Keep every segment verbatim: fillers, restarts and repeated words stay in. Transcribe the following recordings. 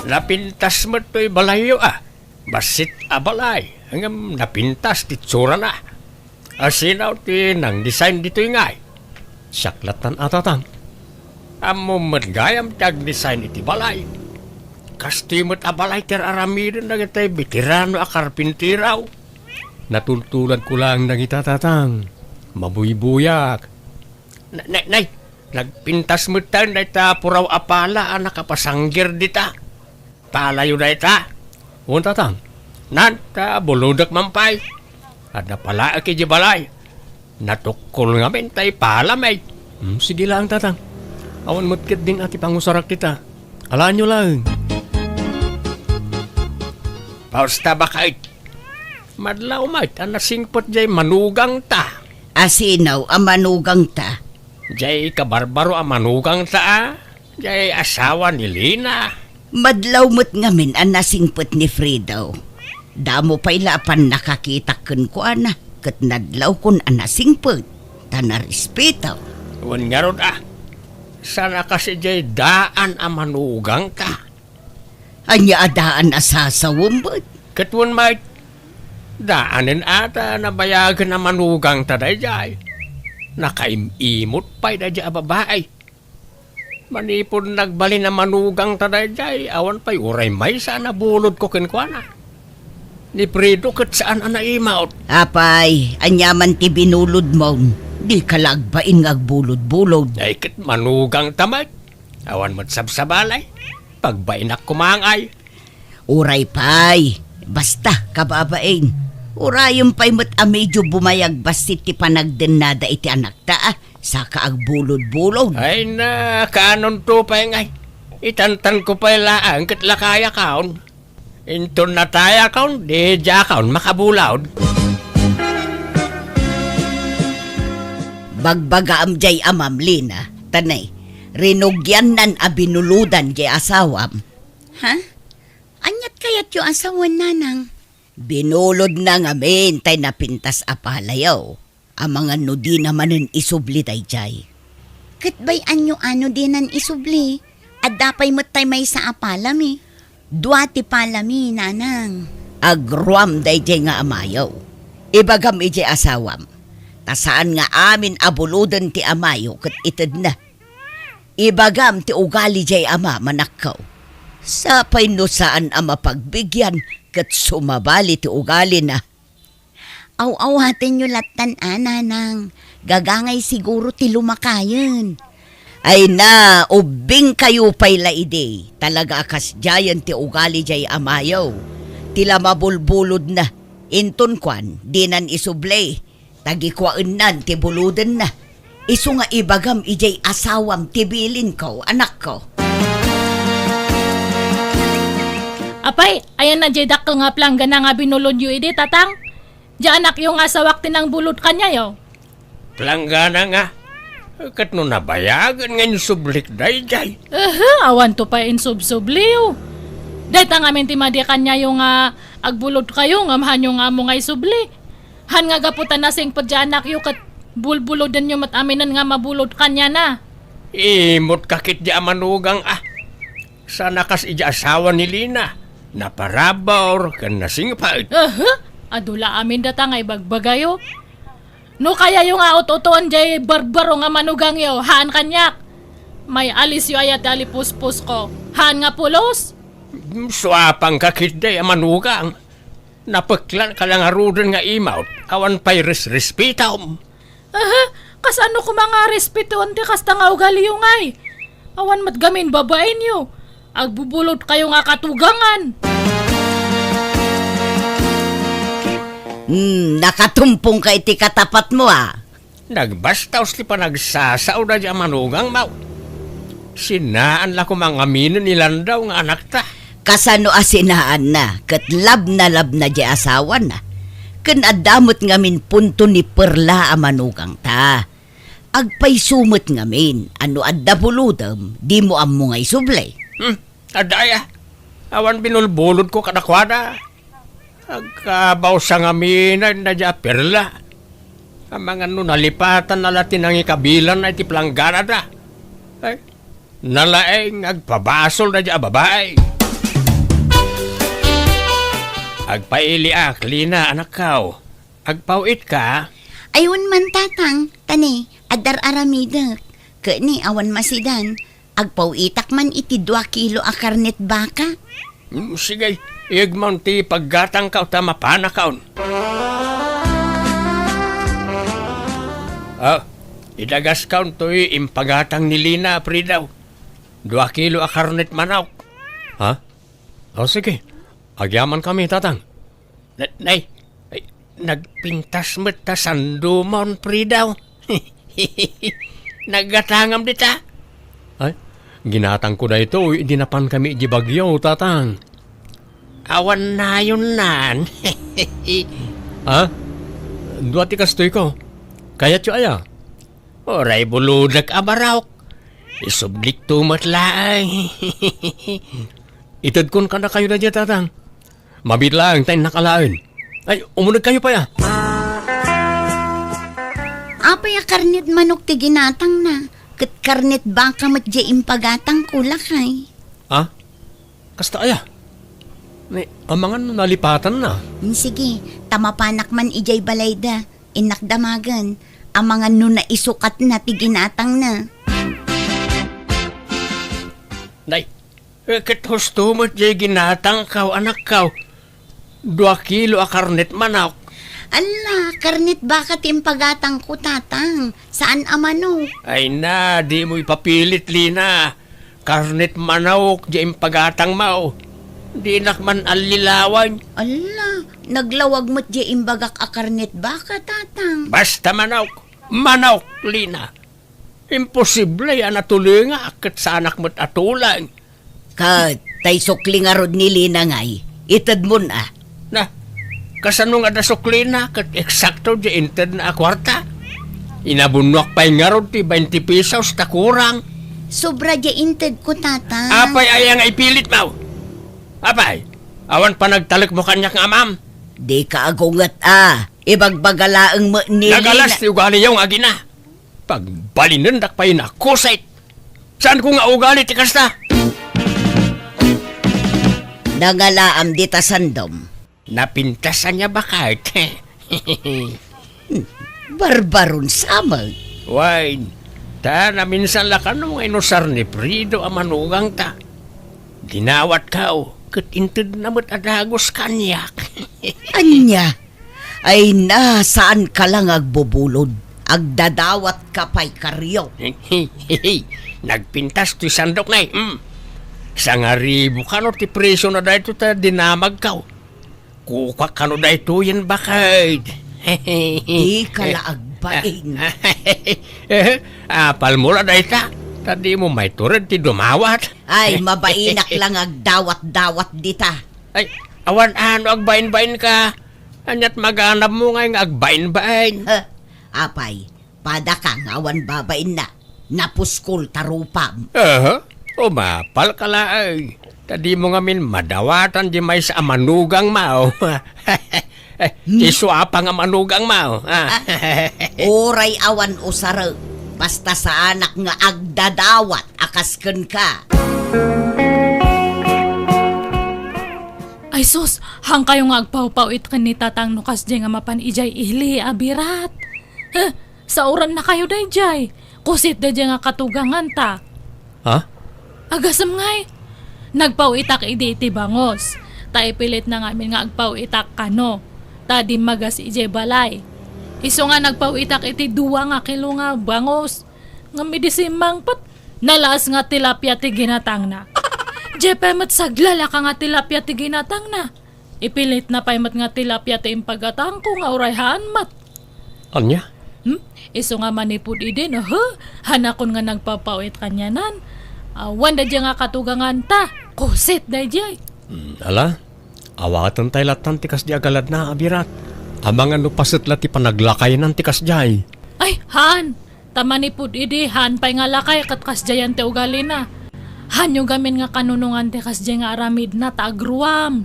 Napintas met toy balayyo a. Bassit a balay, ngem napintas ti itsurana. Asino ti nang-design ditoy ngay? Siak lattan a, Tatang. Ammom met gayam ti ag-design iti balay. Kastoy met a balay ti ar-aramiden dagiti veterano a karpintero. Natultuladko laeng dagita, Tatang. Mabuybuyak. Na-, nay, nay, nagpintas metten dayta puraw a pala a nakapasanggir dita. Palayo dayta? Wen, Tatang. Nan, ta bulodek man pay. Adda palaek idiay balay. Natukkol ngamin tay pala met. Hmm, sige laeng, Tatang. Awan met ketdin a ti pangusarak dita. Alaenyo laeng. Basta baket. Madlaw met a nasingpet jay manugangta. Asino a manugangta? Jay kabarbaro a manugangta a. Jay asawa ni Lina. Madlaw met ngamin a nasingpet ni Fredo. Damo pay la a pannakakitak kenkuana, ket nadlawkon a nasingpet, ta narespeto. Wen ngarud a, saan a kas idiay daan a manugangta? Ania a daan a sasawem met? Ket wen met, daanen a ta nabayagen a manugangta daydiay. Nakaim-imot pay daydiay a babai. Manipud nagbalin a manugangta daydiay, awan pay uray maysa a nabulodko kenkuana. Ni Fredo ket saan a naimot. Apay, ania man ti binulodmo? Dika la agbain nga agbulodbulod. Ay, ket manugangta met. Awan met sabsabali. Pagbainak koma ngay. Uray pay, basta kababain. Urayem pay met a medio bumayag bassit ti panagdennada iti anakta, a, saka agbulodbulod. Ay na, kaanonto pay ngay. Itantanko pay laeng ket lakayakon. Inton natayakon, di diakon makabulod. Bagbagaam jay amam, Lina, ta ne, rinugiannan a binulodan jay asawam. Ha? Aniat kayatyo a sawen, nanang? Binulodna ngamin tay napintas a palayo. Amangan no dina manen isubli daydiay. Ket bay-anyo a no dinan isubli? Adda pay met tay maysa a palami. Dua ti palami, nanang. Agruam daydiay nga amayo. Ibagam idiay asawam. Ta saan nga amin a buloden ti amayo ket itedna. Ibagam ti ugali jay amam, anakko. Sapay no saan a mapagbigian ket sumabali ti ugalina. Aw-awatenyo lattan a, nanang. Gagangay siguro ti lumakayen. Ay na, ubbingkayo pay la idi. Talaga a kasdiayen ti ugali jay amayo. Ti la mabulbulodna. Inton kuan, dinan isubli. Tagikuaennan ti bulodenna. Isu nga ibagam idiay asawam ti bilinko, anakko. Apay, ayanna jay dakkel nga planggana nga binulodyo idi, tatang? Jay anakyo nga asawak ti nangbulod kaniayo. Planggana nga, ket no nabayagen nga insublik daydiay. Ehe, awanto pay insubsubliyo. Dayta ngamin ti madi kaniayo nga agbulodkayo, ngem haanyo nga ammo nga isubli. Haan nga gapu ta nasingpet jay anakyo ket bulbulodenyo met aminen nga mabulod kaniana. Imot ka ketdi a manugang a. Saan a kas idiay asawa ni Lina. Naparabur ken nasingpet. Aha! Adu la amin data nga ibagbagayo. No kayayo nga ut-utoen jay barbaro nga manugangyo, haan kaniak. May alisyo aya ti alipuspusko. Haan nga pulos? Suapang ka ketdi a manugang. Napeklan ka la ngaruden nga imawt, awan pay resrespetom. Aha, kasano koma nga respetoen ti kasta nga ugaliyo ngay? Awan met gamin babaenyo. Agbubulodkayo nga katugangan. Hmm, nakatumpong ka iti katapatmo, a. Nagbastaos ti panagsasao daydiay a manugangmo. Sinaan la koma nga aminen ni Landaw nga anakta. Kasano a sinaanna ket labnalabna diay asawana. Ken adda met ngamin punto ni Perla a manugangta. Agpayso met ngamin a no adda bulodem, dimo ammo nga isubli. Hmm, adda aya. Awan binulbulodko kadakuada. Agkabawsa ngamin daydiay a Perla. Amangan no nalipatanna la ti nangikabilanna iti plangganada. Ay, nalaeng agpabasol daydiay a babai. Agpailiak, Lina, anakkaw. Agpaw-itka? Ay, wen man, Tatang. Ta ne, adda ar-aramidek. Ket ne, awan masidan. Agpaw-itak man iti dua kilo a karnet baka. Mm, sige, iyegmon ti paggatangkaw ta mapanakon. Ah, idagaskon toy impagatang ni Lina, Frido. Dua kilo a karnet manok. Ha? O, sige. Agyamankami, Tatang. Na-, nay, ay, nagpintas met ta sandomon, Frido. Naggatangam dita. Ay, ginatangko daytoy idi napankami idiay Baguio, Tatang. Awan nayonnan. Ha? Dua ti kastoyko. Kayatyo aya? Uray bulodek a barok. Isublikto met laeng. Itedkon kadakayo daydiay, Tatang. Mabiit laeng ta innak alaen. Ay, umunegkayo pay, a. Apay a karnet manok ti ginatangna, ket karnet baka met diay impagatangko, lakay. A? Kasta aya? Ni, amangan no nalipatanna. Mm, sige, ta mapanak man idiay balayda. Innak damagen, amangan no naisukatna ti ginatangna. Nay, eh, ket husto met diay ginatangkaw, anakkaw. Dua kilo a karnet manok. Alla, karnet baka ti impagatangko, Tatang. Saan a manok. Ay na, dimo ipapilit, Lina. Karnet manok diay impagatangmo. Dinak man allilawan. Alla, naglawag met diay imbagak a karnet baka, Tatang. Basta manok, manok, Lina. Imposible a natulengak ket saanak met a tuleng. Ket tay sukli ngarud ni Lina ngay, itedmon a. Na, kasano nga adda suklina ket eksakto diay intedna a kuarta? Inabunnoak pay ngarud ti bainte pesos ta kurang. Sobra diay intedko, Tatang. Apay aya nga ipilitmo? Apay, awan panagtalekmo kaniak nga amam? Dika agunget a. Ibagbaga laeng met ni Lina. Nagalas ti ugaliyo nga agina. Pagbalinendak pay nakusit. Saanko nga ugali ti kasta? Nangalaam dita sandom. Napintas ania baket? Barbaron sa met. Wen, ta naminsan la kano nga inusar ni Frido a manugangta. Dinawatko, ket intedna met a dagus kaniak. Ania? Ay na, saanka la nga agbubulod. Agdadawatka pay, Kario. Nagpintas toy sandok, nay. Mm. Sangaribu kano ti presio na daytoy ta dinamagko. Kukuak kano daytoyen baket. Dika la agbain. Apalmo la dayta, ta dimo maitured ti dumawat. Ay, mabainak la nga agdawat-dawat dita. Ay, awan a no agbainbainka. Ania't maganabmo ngay nga agbainbain? Huh? Apay, padaka nga awan babainna. Napuskol ta rupam. Aha, umapalka laeng. Ta dimo ngamin madawatan diay maysa a manugangmo. Eh, Hmm? Ti suapa nga manugangmo, a. Ah, uray awan usarek, basta saanak nga agdadawat a kas kenka. Ay sus, haankayo nga agpawpaw-it ken ni Tatang no kasdiay nga mapan idiay ili a birat. Huh, saorannakayo daydiay. Kusit daydiay nga katuganganta. Ha? Agasem ngay. Nagpaw-itak idi iti bangus. Ta ipilitna ngamin nga agpaw-itak kano. Ta dimmagas idiay balay. Isu nga nagpaw-itak iti dua nga kilo nga bangus. Ngem idi simmangpet, nalaas nga tilapia ti ginatangna. Diay pay met saglalaka nga tilapia ti ginatangna. Ipilitna pay met nga tilapia ti impagatangko nga uray haan met. Ania? Hmm? Isu nga manipud idi no, huh? Haanakon nga nagpapaw-it kanianan. Awan daydiay nga katuganganta. Kusit daydiay. Hmm, ala, awaten tay lattan ti kasdi a galadna a birat. Amangan no paset la ti panaglakaynan ti kasdiay. Ay, haan. Ta manipud idi, haan pay nga lakay ket kasdiayan ti ugalina. Haanyo gamin nga kanunongan ti kasdiay nga aramidna ta agruam.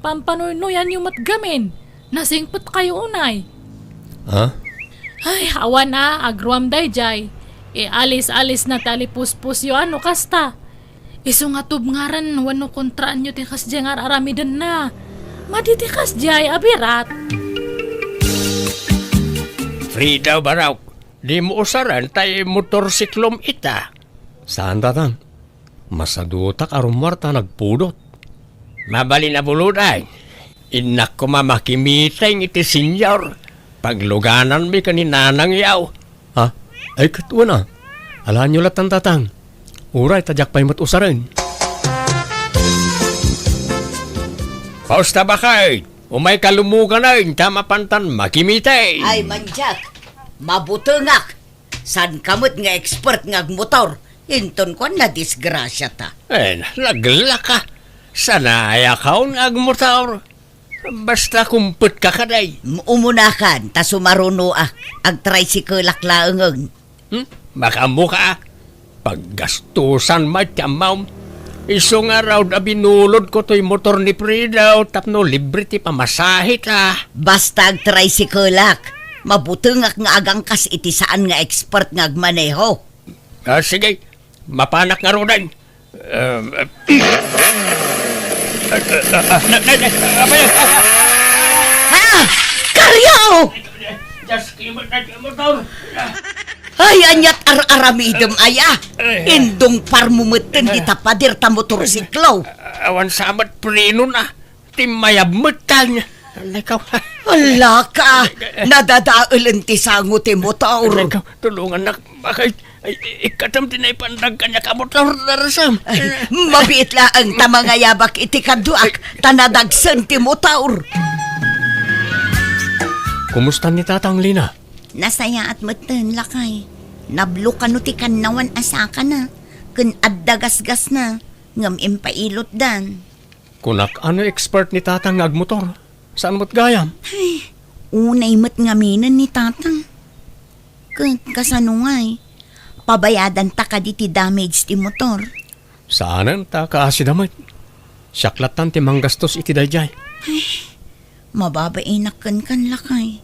Pampanuynuyanyo met gamin. Nasingpetkayo unay. Ha? Ay, awan a, agruam daydiay. Ialis-alisna ti alipuspusyo a no kasta. Isu nga tubngaran wenno kontraanyo ti kasdiay nga ar-aramidenna. Madi ti kasdiay a birat. Frida, Barok, dimo usaren tay motorsiklom ita. Saan, Tatang. Masadutak a rummuar ta nagpudot. Mabalin a buludan. Innak koma makimiteng iti senior. Paglugananmi ken ni nanangyo. Ha? Ay, ket wen a. Alaenyo lattan, Tatang. Uray ta diak pay met usaren. Pausta, baket? Umayka lumuganen ta mapantan makimiteng. Ay, mandiak. Mabutengak. Saanka met nga expert nga agmotor. Inton kuan, nadisgrasiata. Eh, naglaka. Sanayakon nga agmotor. Basta kumpetka kadi. M-, umunakan, ta sumarunoak. Agtricycle-ak laengen. Hmm? Makaammoka, a? Paggastusan met ti ammom. Isu ngarud a binulodko toy motor ni Frida tapno libre ti pamasaheta. Basta agtricycle-ak. Mabutengak nga agangkas iti saan nga expert nga agmaneho. Ah, sige. Mapanak ngaruden. Um, uh, na, na, na, apay, ah, ah, Ha? Karyo! Just came out na motor. Ay, ania't ar-aramidem, aya? Ay. Indungparmo metten dita pader ta motorsiklo. Awan sa met prenona. Timmayab metten. Alay ka. Ala ka, nadadaelen ti sango ti motor. Alay ka, tulongannak. Bakit? Ay, ikkatem ti naipandag kaniak a motor, Darsam. Ay, mabiit laeng ta mangayabak iti kaduak, ta nadagsen ti motor. Kumusta ni Tatang, Lina? Nasayaat metten, lakay. Nablo kano ti kannawan a sakana, ken adda gasgasna, ngem impailotdan. Kunak, a no expert ni Tatang nga agmotor? Saan met gayam? Ay, unay met ngaminen ni Tatang. Ket kasano ngay? Pabayadanta kadi ti damage ti motor? Saanen ta kaasida met. Siak lattan ti manggastos iti daydiay. Ay, mababainak kenkan, lakay.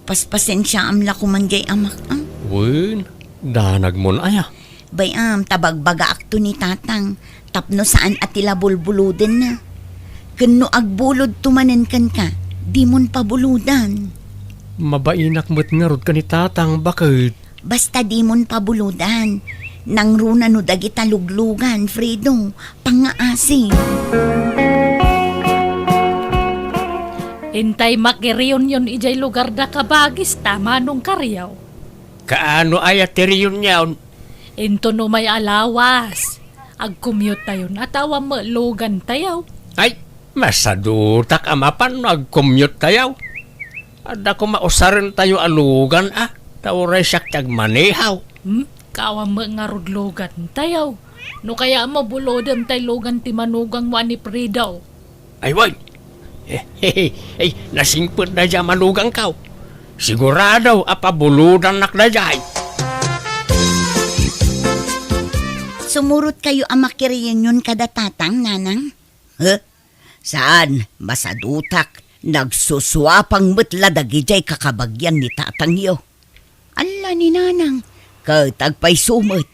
Paspasensiaam la koman diay amak, a? Wen, danagmon aya. Bay-am ta bagbagaakto ni Tatang tapno saan a ti la bulbulodenna. Ken no agbulodto manen kenka, dimon pabulodan. Mabainak met ngarud ken ni Tatang, baket. Basta dimon pabulodan. Nangruna no dagita luglugan, Fredo, pangngaasi. Intay makireunion idiay lugarda, kabagis, ta Manong Kariaw. Kaano aya ti reunion? Inton umay a lawas, agcommute tayon a ta awan met lugantayo. Ay, masadutak a mapan no agcommute tayo. Adda koma usarentayo a lugan a, ta uray siak ti agmaneho. Hmm? Kaawan met ngarud lugantayo. No kaya, mabulodem tay lugan ti manugangmo a ni Fredo. Ay, wen. Ay, nasingpet daydiay a manugangko. Sigurado a pabulodannak daydiay. Sumurotkayo a makireunion kada Tatang, Nanang? Huh? Saan, masadutak. Nagsusuapang met la dagidiay kakabagian ni Tatangyo. Alla ni Nanang, ket agpayso met,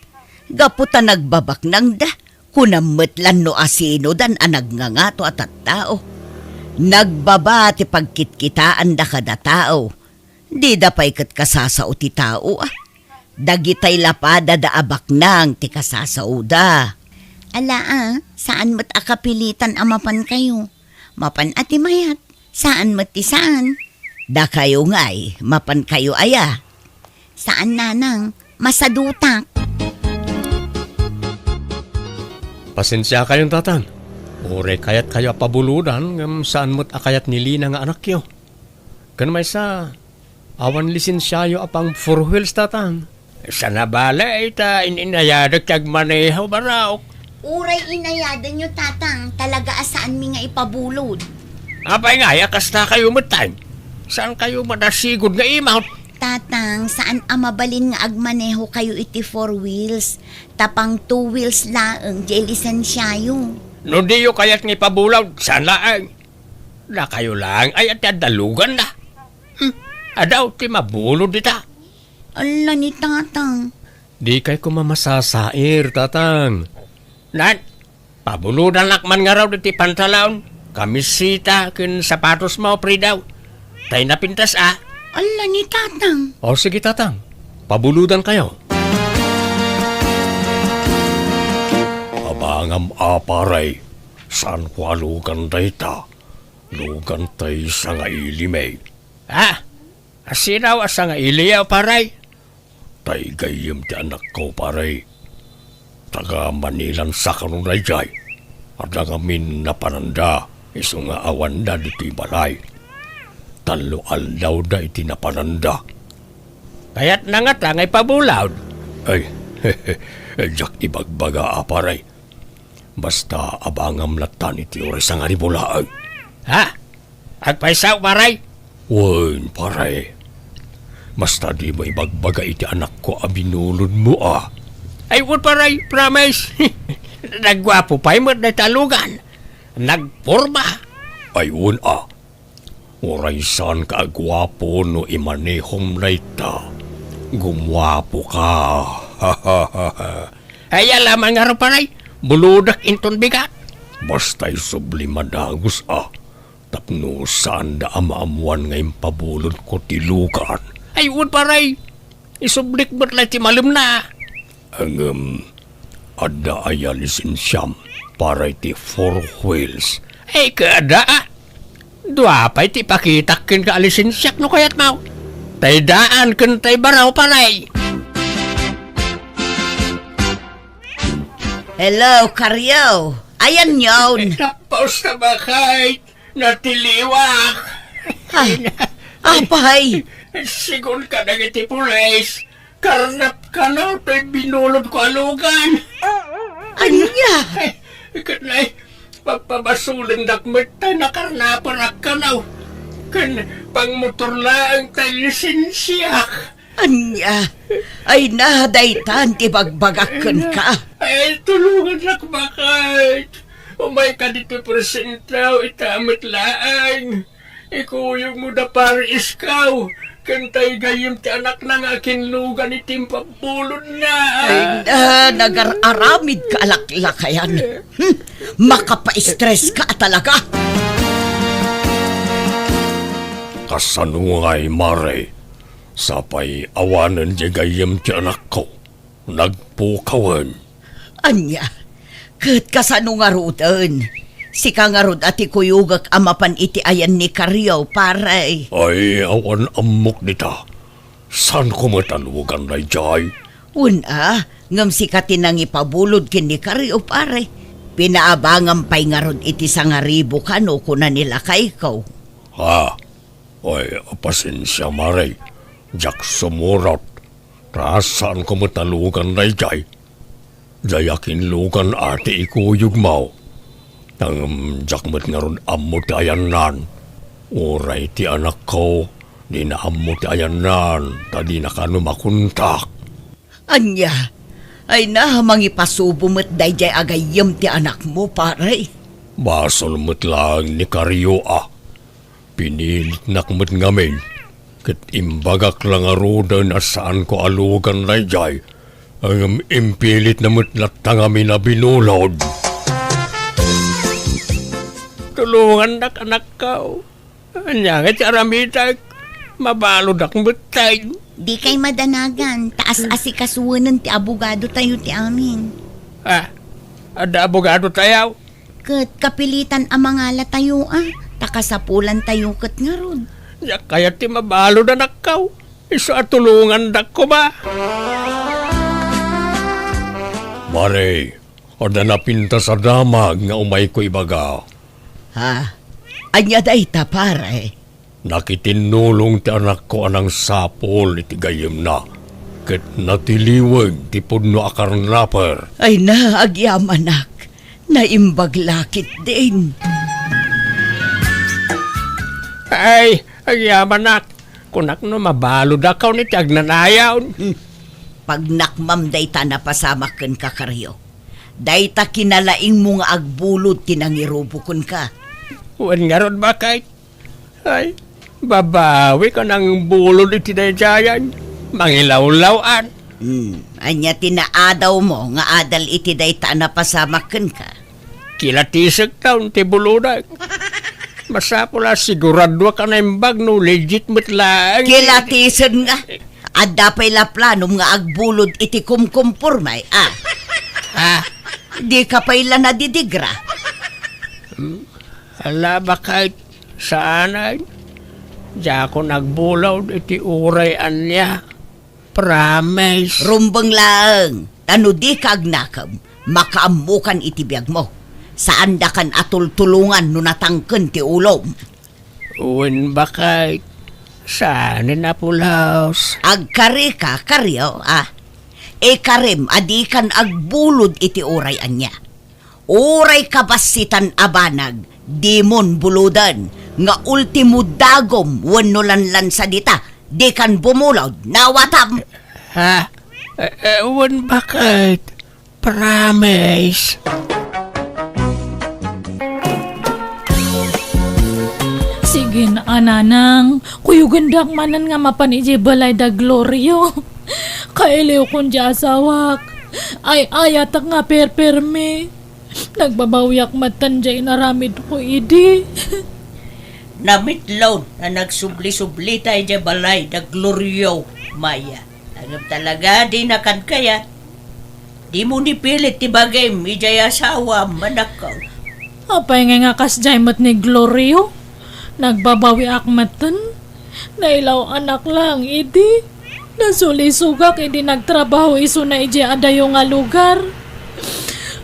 gapu ta nagbabaknangda, kunam met lan no asinodan a nagngangato a tattao. Nagbaba ti pagkitkitaanda kada tao. Dida pay ket kasasao ti tao, a. Dagitay la padada a baknang ti kasasaoda. Ala, a, saan met a kapilitan a mapankayo. Mapan a ti mayat, saan met ti saan. Dakayo ngay, mapankayo aya? Saan, Nanang, masadutak. Pasensiakayon, Tatang. Uray kayatkayo a pabulodan, ngem saan met a kayat ni Lina nga anakyo. Ken maysa, awan lisensiayo a pang four wheels, Tatang. Sana bale, ta in-inayadek ti agmaneho, Barok. Uray inayadenyo, Tatang, talaga a saanmi nga ipabulod. Apay ngay a kasta kayo metten? Saan kayo madasigod nga imot? Tatang, saan a mabalin nga agmaneho kayo iti four wheels, ta pang two wheels laeng diay lisensiayo. No diyo kayat nga ipabulod, saan laeng? Dakayo laeng aya ti adda luganna. Hmm, adaw ti mabulod dita. Alla ni Tatang. Dikay koma masasair, Tatang. Nan, pabulodanak man ngarud iti pantalon, kamiseta ken sapatosmo, Fridaw. Tay napintas a. Ala ni Tatang. O, sige, Tatang. Pabulodankayo. Abangam a, pare. Saanko a lugan dayta. Lugan tay sangaili mi. Ah, asino a sangaili a, pare? Tay gayyem ti anakko, pare. Taga Manilan sa kano daydiay. Adda ngamin napananda, isu nga awanda ditoy balay. Tallo aldawda iti napananda. Kayatna ngata nga ipabulod? Ay, diak ibagbaga a, pare. Basta abangam lattan iti oras a nga ribulaan. Ha? Agpayso, pare? Wen, pare. Basta dimo ibagbaga iti anakko a binulodmo a. Ay, wen, pare, promise. Nagguapo pay met dayta a lugan. Nagporma. Ay, wen a. Uray saanka a guapo no imanehom dayta. Gumuapoka. Ay, ala man ngarud, pare. Bulodak inton bigat. Basta isubli madagus a. Tapno saanda a maammuan nga impabulodko ti lugan. Ay, wen, pare. Isublik met la iti malemna. Ngem, adda aya lisensiam para iti four wheels? Ay, kada, a. Dua pay ti ipakitak kenka a lisensiak no kayatmo. Tay daan ken tay baro, pare. Hello, Karyo. Ayanyon. Tapos ka ba, kay? Natiliwak. Ha? Apay? Sigun kadagiti pulis, karnap kano toy binulodko a lugan. Ania? Ket nay, pagpabasulendak met tay nakarnaperak kano. Ken pangmotor laeng tay lisensiak. Ania? Ay na, daytan ti bagbagak kenka. Ay, tulongannak, baket. Umayka ditoy presentaw, ita met laeng. Ikuyogmo da pare Iskaw, ken tay gayyem ti anakna nga akinlugan iti impabulodna. Ay na, nagar-aramid ka a laklakayan. Hmm, makapaistres ka a talaga. Kasano ngay, mare? Sapay awanen diay gayyem ti anakko, nagpukawen. Ania? Ket kasano ngaruden? Sika ngarud a ti kuyogek a mapan iti ayan ni Karyo, pare. Ay, awan ammok dita. Saanko met a lugan daydiay? Wen a, ngem sika ti nangipabulod ken ni Karyo, pare. Pinaabangam pay ngarud iti sangaribu kano kuna ni lakayko. Ha? Ay, pasensia, mare. Diak sumurot. Ta saanko met a lugan daydiay. Diay akinlugan a ti ikuyogmo. Ngem diak met ngarud ammo ti ayannan. Uray ti anakko, dina ammo ti ayannan, ta dina kano makontak. Ania? Ay na, mangipasubo met daydiay a gayyem ti anakmo, pare. Basol met laeng ni Karyo a. Pinilitnak met ngamin, ket imbagak la ngaruden a saanko a lugan daydiay, ngem impilitna met latta ngamin a binulod. Tulongannak, anakko. Ania nga ti aramidek? Mabaludak met tay. Dikay madanagan, ta as-asikasuenen ti abogadotayo ti amin. Ah, adda abogadotayo? Ket kapilitan a mangalatayo a, ta kasapulantayo ket ngarud. Diak kayat ti mabalud, anakko. Isu a tulongandak koma. Mare, adda napintas a damag nga umayko ibaga. Ha? Ania dayta, pare? Nakitinnulong ti anakko a nangsapul iti gayyemna, ket natiliweg ti pudno a karnaper. Ay na, agyamanak. Naimbag la ketdin. Ay, agyamanak. Kunak no mabaludakon iti agnanayon. Hmm. Pagnakmam dayta napasamak kenka, Karyo. Dayta kinalaingmo nga agbulod ti nangirubo kenka. Wen ngarud, baket. Ay, babawik a nangbulod iti daydiayan. Mangilawlaw-an. Hmm, ania ti naadawmo nga adal iti dayta a napasamak kenka? Kilatisekton ti bulodek. Masapul a siguraduak a naimbag no legit met laeng. Kilatisen nga. Adda pay la planom nga agbulod iti kumkumporme, a? Ha? Dika pay la nadidigra? Hmm? Ala, baket, saan ay? Diakon agbulod iti uray ania. Promise. Rumbeng laeng, ta no dika agnakem, makaammokan iti biagmo. Saandakan a tultulongan no natangken ti ulom. Wen, baket, saanen a pulos. Agkarika, kario, a? Ikarem a dikan agbulod iti uray ania. Uray kabassitan a banag, dimon buloden, nga ultimo dagom wenno lanlansa dita, dikan bumulod, nawatam? Ha? Eh, eh, wen, baket? Promise. Sige, a nanang, kuyogendak manen nga mapan idiay balay da Glorio. Kailiwkon ti asawak. Ay-ayatak nga perpermi. Nagbabawiak metten diay inaramidko idi. Namitlaw a nagsubli-sublita idiay balay da Glorio, Maya. Ngem talaga, dinakan kayat. Dimo ni pilit ti bagim idiay asawam, anakko. Apay ngay nga kasdiay met ni Glorio? Nagbabawiak metten. Nailaw-anak laeng idi. Nasulisogak idi nagtrabaho isuna idiay adayo nga lugar.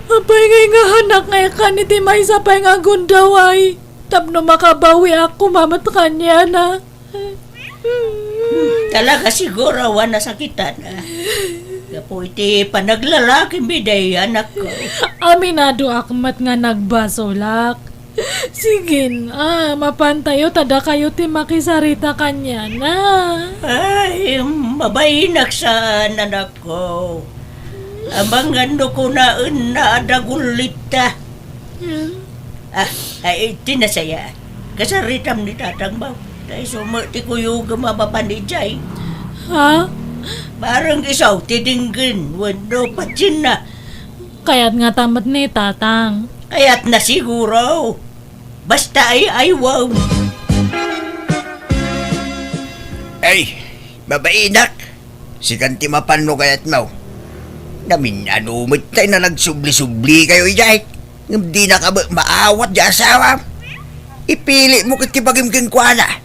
Apay ngay nga hanak nga ikan iti maysa pay nga gundaway tapno makabawiak koma met kaniana. Talaga siguro a nasakitan, a. Gapu iti panaglalakim idi, anakko. Aminadoak met nga nagbasolak. Sige, a, mapantayo ta dakayo ti makisarita kaniana. Ay, mabainak saan, anakko. Amangan no kunaenna a dagullitta. Hmm. A, ay, ti nasaya. Kasaritam ni tatangmo. Ta isu met ti kuyogem a mapan idiay. Ha? Bareng isu ti denggen wenno patienna. Kayat ngata met ni tatang. Kayatna siguro. Basta ay-aywem. Ay, mabainak. Sikan ti mapan no kayatmo. Namin-ano met tay nga nagsubli-sublikayo idiay. Ngem dinaka met maawat ti asawam. Ipilitmo ket ti bagim kenkuana.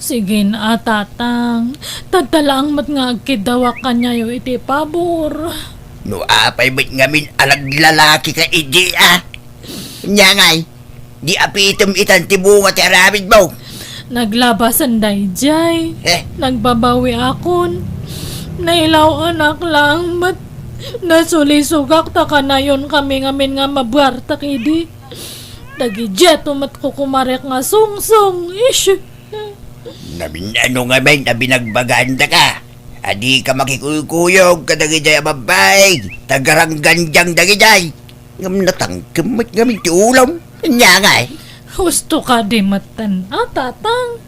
Sige, a, tatang. Tadta laeng met nga agkiddawak kaniayo iti pabor. No apay met ngamin a naglalakika idi, a? Ania ngay, di apitem itan ti bunga ti aramidmo? Naglabasan daydiay. Eh? Nagbabawiakon. Nailaw-anak laeng met. Nasulisogak ta kanayonkami ngamin nga mabuartek idi. Dagidiay met kukumarek nga sungsong. Ish! Namin-ano ngamin a binagbagandaka a dika makikuykuyog kadagidi a babbai, ta garanggandiang dagidi. Ngem natangkem met ngamin ti ulom. Ania ngay? Husto kadi metten, a, tatang.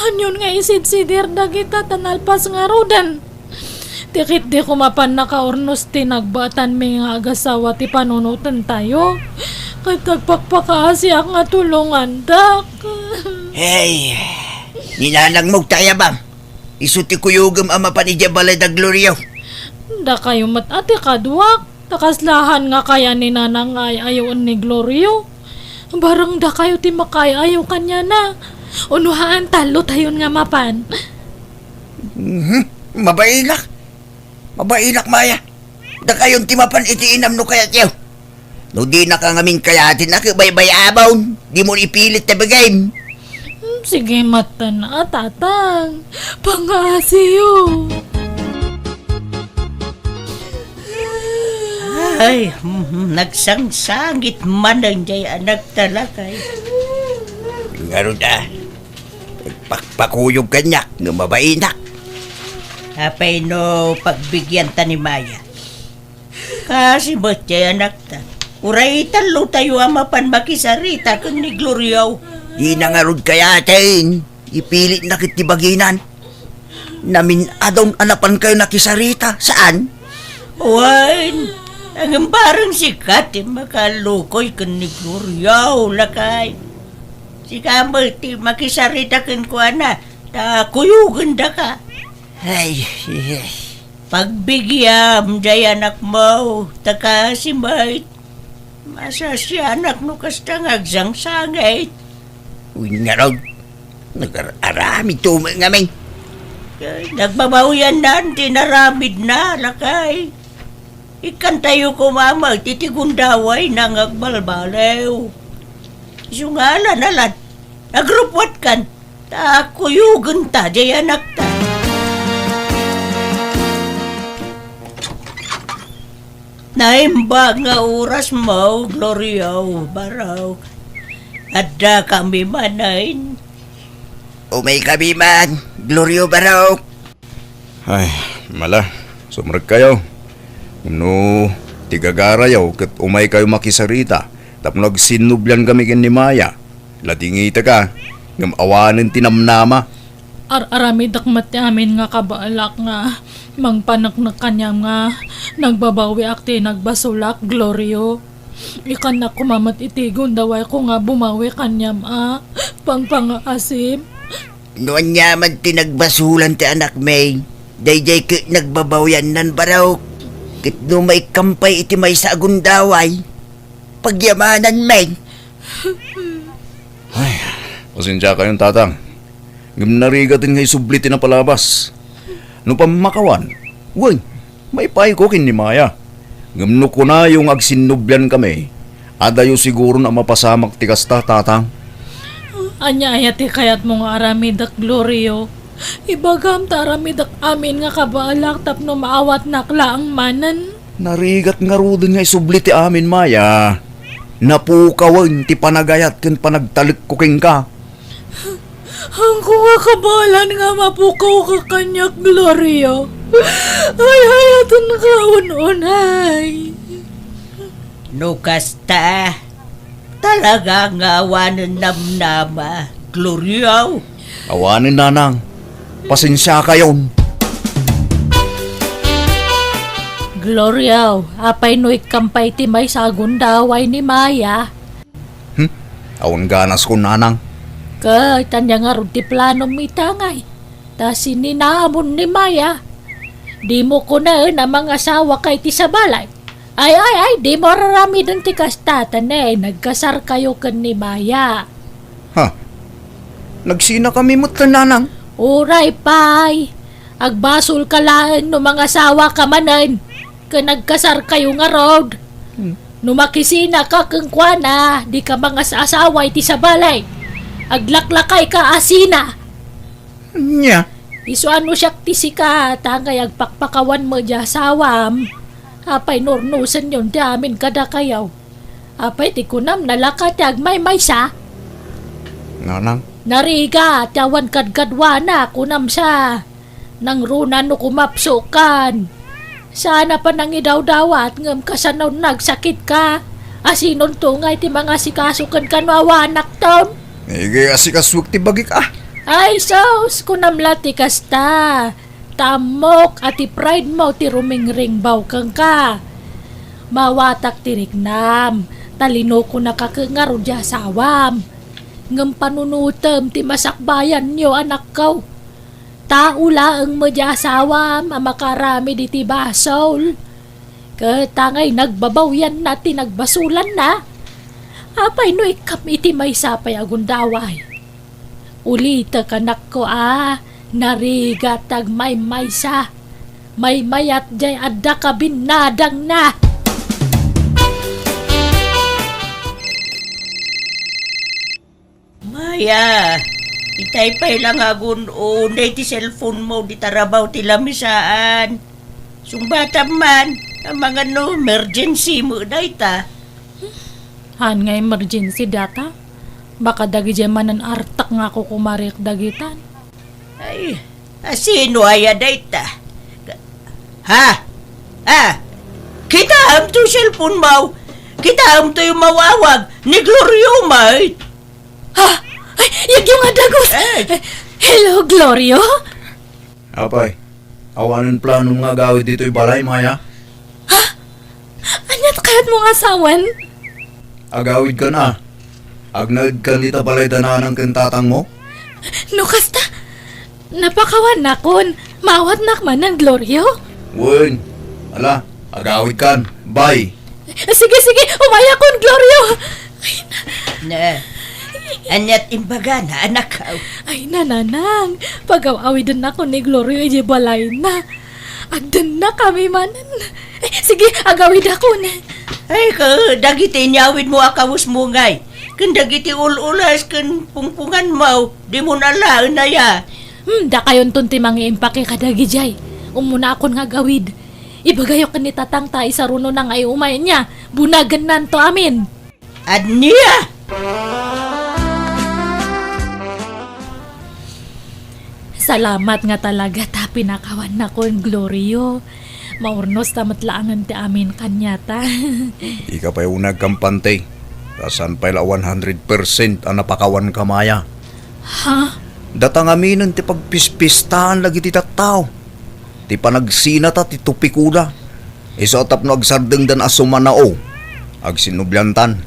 Anion nga isidsidir dagita ta nalpas ngaruden? Ti ketdi koma mapan nakaurnos ti nagbaetanmi nga agasawa ti panunotentayo. Ket agpakpakaasiak nga tulongandak. Hey, ni nanangmo ti ayabam. Isu ti kuyogem a mapan idiay balay da Glorio. Dakayo met a ti kaduak. Ta kaslahan nga kaya ni nanang nga ay-ayoen ni Glorio. Bareng dakayo ti makaay-ayo kaniana. Uno haan, tallotayon nga mapan. Mhm. Mabainak. Mabainak, Maya. Dakayon ti mapan iti inam no kayatyo. No dinaka ngamin kayaten a, ket baybay-abon. Dimo ipilit ti bagim. Hmm, sige metten, a, tatang. Pangaasiyo. Ay, mhm, nagsangsangit manen diay anakta lakay. Ngarud a, nagpakpakuyog kaniak nga mabainak. Apay no pagbigianta ni Maya? Kaasi met diay anakta. Uray tallotayo a mapan makisarita ken ni Glorio. Dina ngarud kayaten. Ipilitna ket ti baginan. Namin-adon a napankayo nakisarita, saan? Wen, ngem bareng sika ti makalukoy ken ni Glorio, lakay. Sika met ti makisarita kenkuana, ta kuyogendaka. Ay, ay, ay. Pagbigiam, jay anakmo, ta kaasi met. Masasianak no kasta nga agsangsangit. Uy, ngarud. Nagar-aramid to met ngamin. Ay, nagbabawiannan ti inaramidna, lakay. Ikkantayo koma met iti gundawayna nga agbalbaliw. Isu nga alan-alan, agrupwatkan, ta kuyogenta jay anakta. Naimbag nga orasmo, Glorio, Barok. Addakami manen. Umaykami man, Glorio, Barok. Ay, mala, sumrekkayo. No ti gagarayo ket umaykayo makisarita tapno agsinnubliankami ken ni Maya, ladingitaka, ngem awanen ti namnama. Ar-aramidek met ti amin nga kabaelak nga mangpaneknek kaniam nga nagbabawiak ti nagbasolak, Glorio. Ikannak koma met iti gundawayko nga bumawi kaniam a pangpangaasim. No aniaman ti nagbasolan ti anakmi, daydiay ket nagbabawiannan, Barok. Ket no maikkampay iti maysa a gundaway, pagyamanan met. Ay, pasensiakayon, Tatang. Ngem narigaten nga isubli ti napalabas. No pammakawan, wen, maipayko ken ni Maya. Ngem no kunayo nga agsinnubliankami, adayo siguron a mapasamak ti kasta, Tatang. Ania aya ti kayatmo nga aramidek, Glorio? Ibagam ta aramidek amin nga kabaelak tapno maawatnak laeng manen. Narigat ngaruden nga isubli ti amin, Maya. Napukawen ti panagayat ken panagtalekko kenka. Haanko nga kabaelan nga mapukawka kaniak, Glorio. Ay-ayatenka un-unay. No kasta, talaga nga awanen namnama, Glorio. Awanen, Nanang. Pasensiakayon. Glorio, apay no ikkampay ti maysa a gundaway ni Maya? Hmm? Awan ganasko, Nanang. Ket ania ngarud ti planom ita ngay? Ta sininamon ni Maya. Dimo kunaen a mangasawaka iti sabali. Ay, ay, ay, dimo ar-aramiden ti kasta, ta ne, nagkasarkayo ken ni Maya. Ha? Nagsinakami met, Nanang? Uray pay. Agbasolka laeng no mangasawaka manen ken nagkasarkayo ngarud. Hmm. No makisinaka kenkuana, dika mangas-asawa iti sabali. Aglaklakayka a sina. Ania? Isu a no siak ti sika, ta ngay agpakpakawan met diay asawam. Apay no urnosenyon ti amin kadakayo? Apay ti kunam, nalaka ti agmaymaysa? Nanang. Narigat ti awan kadkaduana, kunam sa. Nangruna no kumapsokan. Saan a panangidawdawat ngem kasano nagsakitka? Asinonto ngay ti mangasikaso kenka no awanakton? Iga asikasuek ti bagik a. Ay sus, kunam la ti kasta. Ta ammok a ti pride mo ti rumingringbaw kenka. Maawatak ti riknam, ta linukonaka ket ngarud diay asawam. Ngem panunotem ti masakbayanyo, anakko. Tao laeng met diay asawam a makaaramid iti basol. Ket ta ngay nagbabawianna ti nagbasolanna. Apay no ikkam iti maysa pay a gundaway? Ulitek, anakko a, narigat ti agmaymaysa. Maymayat diay adda kabinnadangna. Maya, itay pay la nga agun-unay ti cellphone mo, di tarabaw ti lamisaan. Sungbatam man, amangan no emergency mo dayta. Haan nga emergency data? Baka dagidiay manen artek nga kukumarik dagitan. Ay, asino aya dayta? Ha? Ah, kitaem to cellphone mo. Kitaem to yung mawawag ni Glorio, mate. Ha? Ay, yagyo nga dagus! Eh. Hello, Glorio? Apay, awanen planom nga agawid ditoy balay, Maya? Ha? Ania ti kayatmo nga asawen? Agawidkan a. Agnaedkan ita balayda nanang ken tatangmo? No kasta, napakawannakon. Maawatnak manen, Glorio? Wen, ala, agawidkan. Bye. Sige, sige, umayakon, Glorio! Ay, na- Na, aniat imbagana, anak? Ay, nanang, pagaw-awidennakon ni Glorio idiay balayna. Agdennakami manen. Eh, sige, agawidakon. Ay, ka, dagiti inyawidmo a kawesmo ngay, ken dagiti ul-ulas ken pungpunganmo, dimon alaen aya. Hmm, dakayonton ti mangiimpake kadagijay. Ummunakon nga agawid. Ibagayo ken ni tatang ta isarunona nga iumay nia. Bunagennanto amin. Ania? Salamat nga talaga ta pinakawannakon, Glorio. Maurnosta met laengen ti amin kaniata. Ika pay unay agkampante. Ta saan pay la one hundred percent a napakawanka, Maya. Ha? Data ngaminen ti pagpispistaen dagiti tattao. Ti panagsinata ti tupikoda. Isu a tapno agsardengdan a sumanao, agsinnubliantan.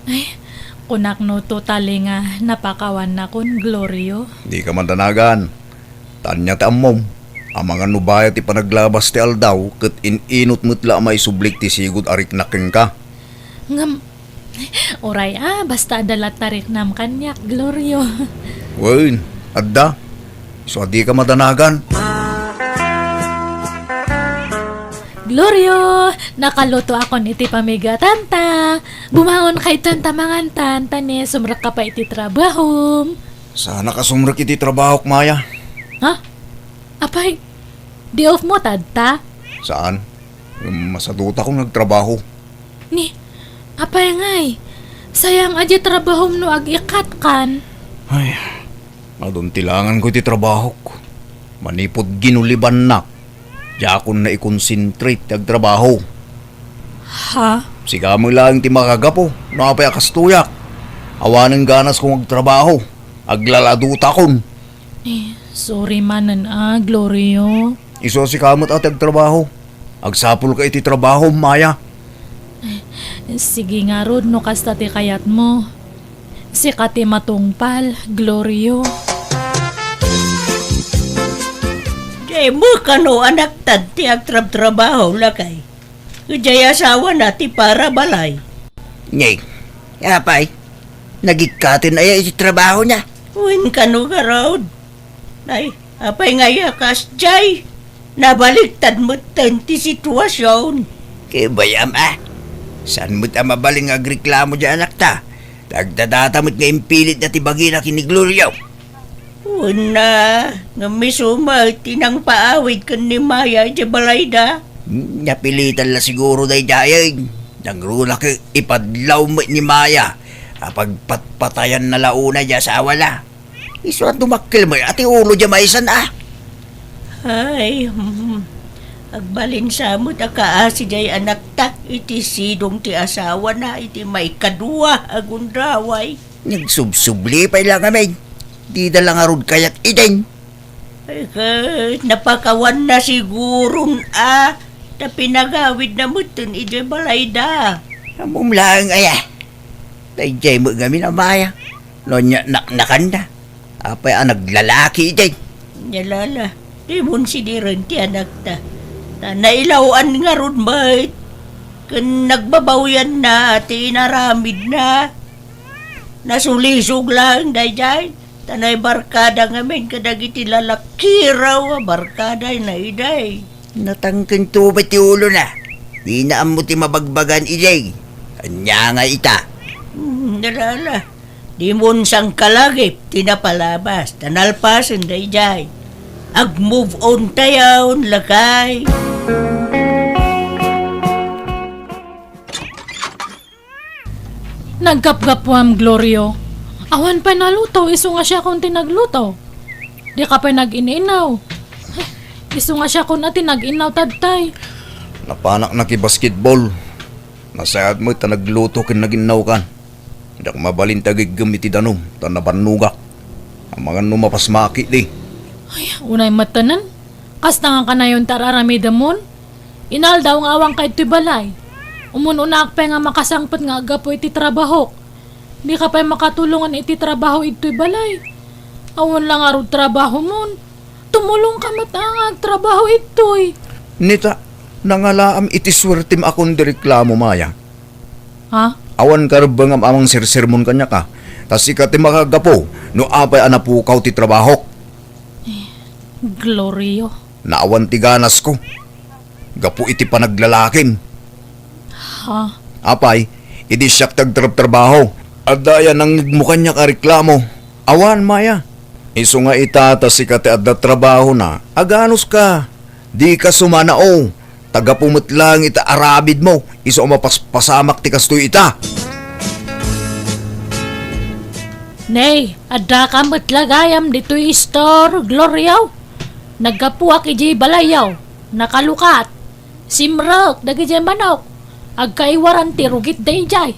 Ay, kunak no totally nga napakawannakon, Glorio. Dika madanagan. Ta ania ti ammom, amangan no bayat ti panaglabas ti aldaw ket in-inut met la a maisublik ti sigud a riknak kenka. Ngem, uray a, basta adda latta riknam kaniak, Glorio. Wen, adda. Isu a dika madanagan. Glorio, nakalutoakon iti pamigatanta. Bumangonka itan ta mangantan, ta ne, sumrekka pay iti trabahom. Saanak a sumrek iti trabahok, Maya. Ha? Apay, day off mo tatta? Saan? Masadutakon nga agtrabaho. Ni, apay ngay? Sayang a di trabahom no ag-ikatkan. Ay, adun ti langanko iti trabahok. Manipud ginulibannak, diakon naikonsentrate ti agtrabaho. Ha? Sika met laeng ti makagapu no apay a kastoyak. Awanen ganasko nga agtrabaho. Aglaladutakon. Eh, sorry manen a, Glorio. Isu a sika met a ti agtrabaho. Agsapulka iti trabahom, Maya. Sige ngarud no kasta ti kayatmo. Sika ti matungpal, Glorio. Dimo kano anakta ti agtrabtrabaho, lakay. Idiay asawana ti parabalay. Nay, apay, nagikkaten aya iti trabahona? Wen kano ngarud. Nay, apay nga aya kasdiay? Nabaliktad metten ti situasion. Ket bay-am a, saan met a mabalin nga agreklamo diay anakta. Ta agdadata met nga impilitda ti bagina ken ni Glorio. Wen a, ngem isu met ti nangpaawid ken ni Maya idiay balayda. Napilitan la siguro daydiay. Nangruna ket ipadlaw met ni Maya a pagpatpatayanna la unay ti asawana. Isu a dumakkel met a ti ulo diay maysan a. Ay, hmm. Agbalin sa met a kaasi diay anakta iti sidong ti asawana iti maikadua a gundaway. Nagsubsubli pay la ngamin. Dida la ngarud kayat idin. Ay, ket napakawanna siguron a ta pinagawidna metten idiay balayda. Ammom laeng aya. Daydiay met ngamin a Maya. No ania naknakanna. Apay a naglalaki idin. Nia la, dimon sidiren ti anakta. Ta nailaw-an ngarud met. Ken nagbabawianna ti inaramidna. Nasulisog laeng daydiay, ta naibarkada ngamin kadagiti lalakiraw a barkadana idiay. Natangken to met ti ulona. Dina ammo ti mabagbagaan idiay. Ania nga ita? Hmm, ala, ala. Dimon sangkalagip ti napalabas, ta nalpasen daydiay. Ag-move on tayon, lakay. Naggapgapuam, Glorio. Awan pay naluto, isu nga siakon ti nagluto. Dika pay nag-in-inaw. Isu nga siakon a ti nag-inaw, tattay. Napanak nakibasketball. Nasayaat met ta nagluto ken nag-innawkan. Diak mabalin ti agiggem iti danum, ta nabannogak. Amangan no mapasmaki di. Ay, unay met tanan. Kasta nga kanayon ti ar-aramidemon. Inaldaw nga awanka iti balay. Umun-unaak pay nga makasangpet nga aggapu iti trabahok. Dika pay makatulongan iti trabaho idtoy balay. Awan la ngarud trabahomon. Tumulongka met a nga agtrabaho idtoy. Nita, nangalaam iti suertem a kundi reklamo, Maya. Ha? Awan karebbengam a mangsersermon kaniak a. Ta sika ti makagapu no apay a napukaw ti trabahok. Glorio. Naawan ti ganasko. Gapu iti panaglalakim. Ha? Apay, idi siak ti agtrabtrabaho, adda aya nangngegmo kaniak a reklamo? Awan, Maya. Isu nga ita ta sika ti adda trabahona, aganuska. Dika sumanao. Ta gapu met laeng iti aramidmo, isu a mapaspasamak ti kastoy ita. Nay, addaka met la gayam ditoy istor, Glorio. Naggapuak idiay balayyo. Nakalukat. Simrek dagidiay manok. Agkaiwaran ti rugit daydiay.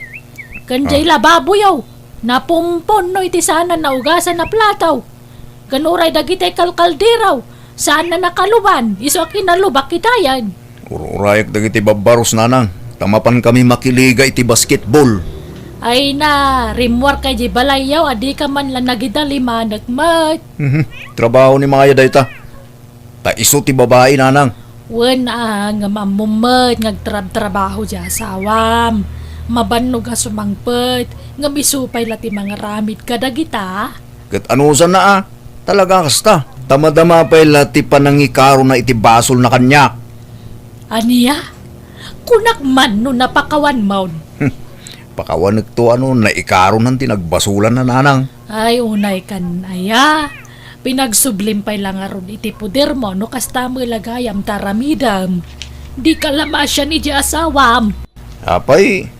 Ken diay Ah. lababoyo. Napumpon no iti saan a naugasan a plato. Ken uray dagiti kalkaldero, saan a nakaluban, isu a kinalubak itayen. Ur-urayak dagiti babbarus, nanang, ta mapankami makiliga iti basketball. Ay na, rimmuarka idiay balayyo a dika man la nagidalimanek met. Mhm. Trabaho ni Maya dayta. Ta isu ti babai, nanang. Wen a, ngem ammom met nga agtrabtrabaho ti asawam. Mabannog a sumangpet, ngem isu pay la ti mangaramid kadagita. Ket anusanna a, talaga kasta. Ta madama pay la ti panangikarona iti basolna kaniak. Ania? Kunak man no napakawanmon. Pakawanekto a no naikaronan ti nagbasolanna, nanang. Ay, unay kan aya. Pinagsublim pay la ngarud iti podermo no kasta met la gayam ti aramidem. Dika la maasian iti asawam. Apay,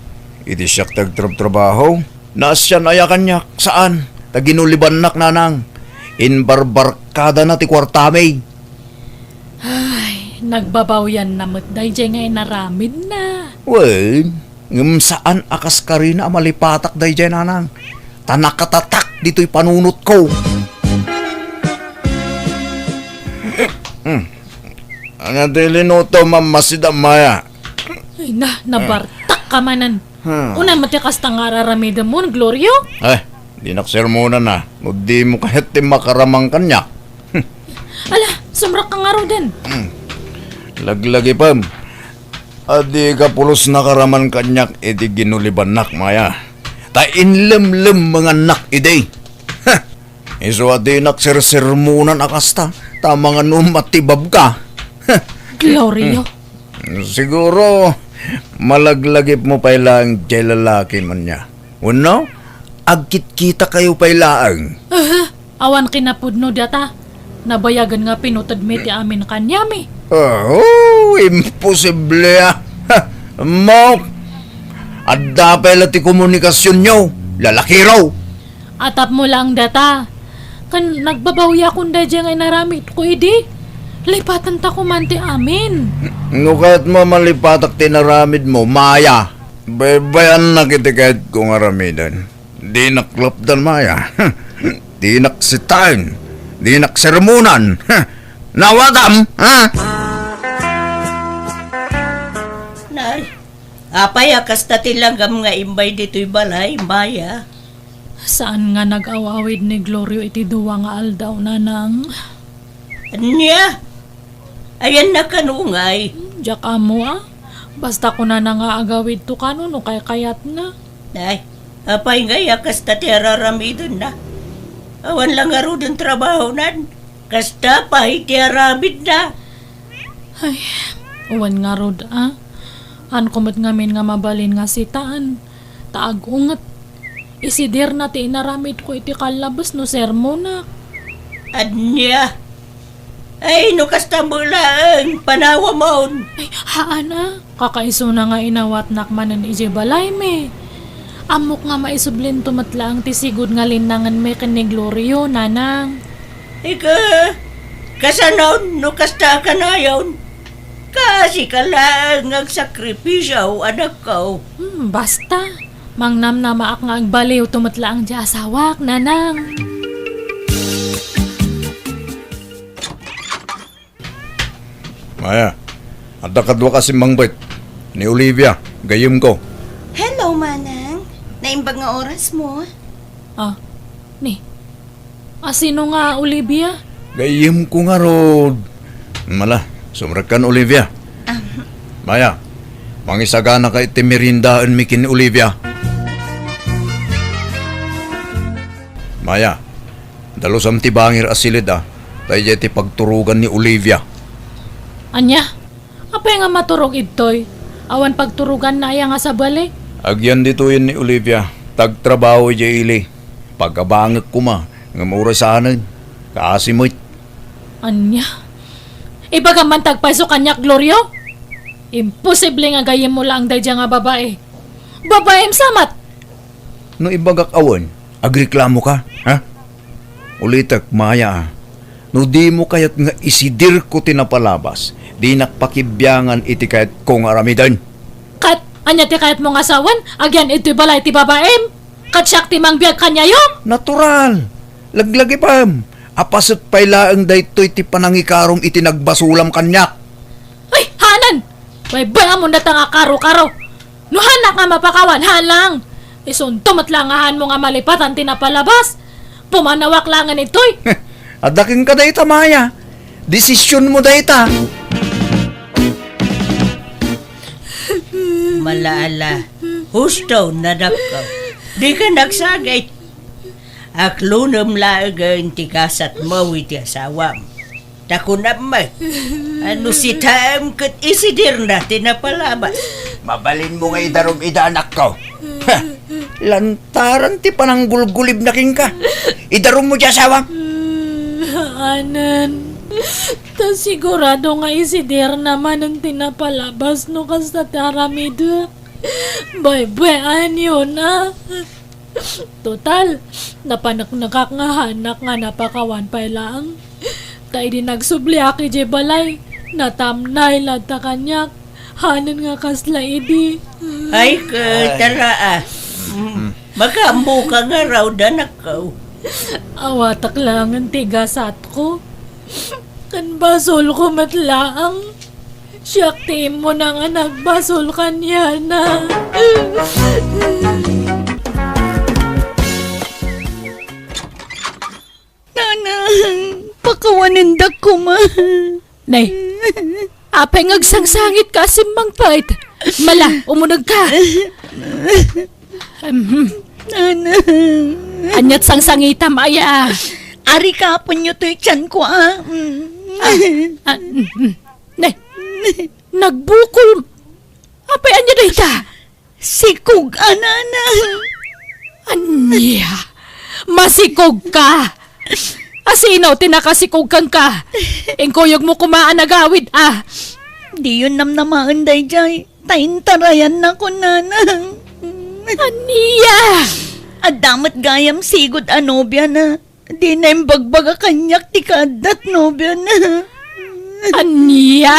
iti siak ti agtrabtrabaho, naasian aya kaniak? Saan, ta ginulibannak, nanang. Imbarbarkadana ti kuartami. Ay, nagbabawianna met daydiay nga inaramidna. Wen, ngem saan a kaskarina a malipatak daydiay, nanang. Ta nakatatak ditoy panunotko. Hmm. Ania ti linutom, Mama, sida Maya? Ay na, nabartak ka manen. Hmm. Unay met ti kasta nga araramidemon, Glorio? Ay, dinak sermonan a. No dimo kayat ti makaramang kaniak. Ala, sumrekka ngaruden. Hmm. Laglagipem. A dika pulos nakaraman kaniak iti ginulibannak, Maya. Ta inlemlemmengannak idi. Ha! Isu a dinak sersermonan a kasta, ta manganom a tibabka. Glorio. Hmm. Siguro, malaglagipmo pay laeng diay lalaki man nia. Wenno, agkitkitakayo pay laeng. Aha, awan kinapudno data. Nabayagen nga pinutedmi ti amin kaniami. Oh, imposible a. Ha, mo, adda pay la ti komunikasionyo, lalakiro. Atapmo laeng data. Ken nagbabawiakon daydiay nga inaramidko idi. Lipatentako man ti amin. No kayatmo a malipatak ti inaramidmo, Maya. Baybayannak iti kayatko nga aramiden. Dinak lapdan, Maya. Dinak sitaen. Dinak sermonan. Nawatam, ha? Nay, apay a kasta ti langgam nga imbay ditoy balay, Maya? Saan nga nag-aw-awid ni Glorio iti dua nga aldaw, nanang. Ania? Ayanna kano ngay? Diak ammo a. Basta kunana nga agawidto kano no kaykayatna. Ay, apay ngay a kasta ti araramidenna? Awan la ngaruden trabahonan. Kasta pay ti aramidna. Ay, wen ngarud a. Haanko met ngamin nga mabalin nga sitaen. Ta agunget. Isidirna ti inaramidko iti kallabes no sermonak. Ania? Ay, no kasta met laeng, panawamon. Ay, haan a. Kakaisuna nga inawatnak manen idiay balaymi. Ammok nga maisublinto met laeng ti sigud nga linnangenmi ken ni Glorio, nanang. Ika, kasanon no kasta a kanayon? Kaasika laeng nga agsakripisio, anakko. Hmm, basta. Mangnamnamaak nga agbaliwto met laeng ti asawak, nanang. Maya, adda kaduak a simmangbet. Ni Olivia, gayyemko. Hello, Manang. Naimbag nga orasmo. Ah, ni. Asino nga Olivia? Gayyemko ngarud. Mala, sumrekkan, Olivia. Ah. Maya, mangisaganaka iti meriendaenmi ken ni Olivia. Maya, dalusam ti bangir a siled a, ta idiay ti pagturogan ni Olivia. Ania? Apay nga maturog idtoy? Awan pagturoganna aya nga sabali? Agyan ditoyen ni Olivia, ta agtrabaho idiay ili. Pagabangek koma, ngem uray saanen. Kaasi met. Ania? Ibagam man ti agpayso kaniak, Glorio? Imposible nga gayyemmo laeng daydiay nga babai. Babaim sa met! No ibagak a wen, agreklamoka, ha? Ulitek, Maya, a. No dimo kayat nga isidirko ti napalabas, dinak pakibiangan iti kayatko nga aramiden. Ket ania ti kayatmo nga sawen? Agyan idtoy balay ti babaim? Ket siak ti mangbiag kaniayo? Natural. Laglagipem. Apaset pay laeng daytoy ti panangikarom iti nagbasolam kaniak. Ay, haanen! Baybay-amon dayta nga karo-karo. No haanak nga mapakawan, haan lang. Isunto met la nga haanmo nga malipatan ti napalabas. Pumanawak laengen itoy. Adda kenka dayta, Maya. Desisionmo dayta. Mala, ala. Husto, nadakko. Dika nagsagit. Aklonem laengen ti gasatmo iti asawam. Ta kunam met, a no sitaem ket isidirna ti napalabas. Mabalinmo nga idarum ida, anakko. Ha! Lantaran ti pananggulgulibna kenka. Idarummo ti asawam. Anen. Ta sigurado nga isidirna manen ti napalabas no kasta ti aramidek. Baybay-anyona. Total, napaneknekak nga haanak nga napakawan pay laeng. Ta idi nagsubliak idiay balay, natamnay latta kaniak. Haanen nga kasla idi. Ay, ket, ay. Tara, a. Mm. Mm. Makaammoka ngarud, anakko. Awatak laengen ti gasatko. Ken basolko met laeng. Siak ti immuna nga nagbasol kaniana. Nanang, pakawanendak koma. Nay, apay nga agsangsangitka a simmangpet? Mala, umunegka. Mhm. Nanang. Aniat sangsangitam, aya? Arikapenyo toy tianko, a. Mm. Ah, ah, mm, mm. Nay, nagbukol. Apay ania dayta? Sikog a, nanang. Ania? Masikogka? Asino ti nakasikog kenka? Inkuyogmo koma a nagawid, a. Diyon namnamaen daydiay, ta intarayannakon, nanang. Ania? Adda met gayam sigud a nobiana. Dina imbagbaga kaniak ti kaaddat nobiana. Ania?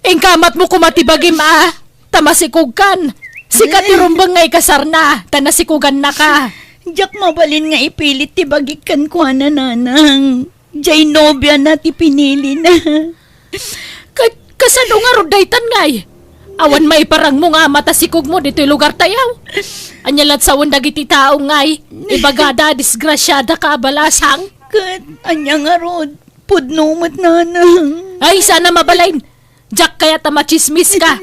Inkamatmo koma ti bagim, a, ta masikogkan. Sika ti rumbeng nga ikasarna, ta nasikogannaka. Diak mabalin nga ipilit ti bagik kenkuana, nanang. Diay nobiana ti pinilina. Ka-, kasano ngarud daytan, ngay? Awan maiparangmo nga ama ta sikogmo ditoy lugartayo. Ania la't sawen dagiti tao, ngay? Ibagada, disgrasiadaka a balasang. Ket ania ngarud? Pudno met, nanang. Ay, sana mabalin. Diak kayat a matsismiska.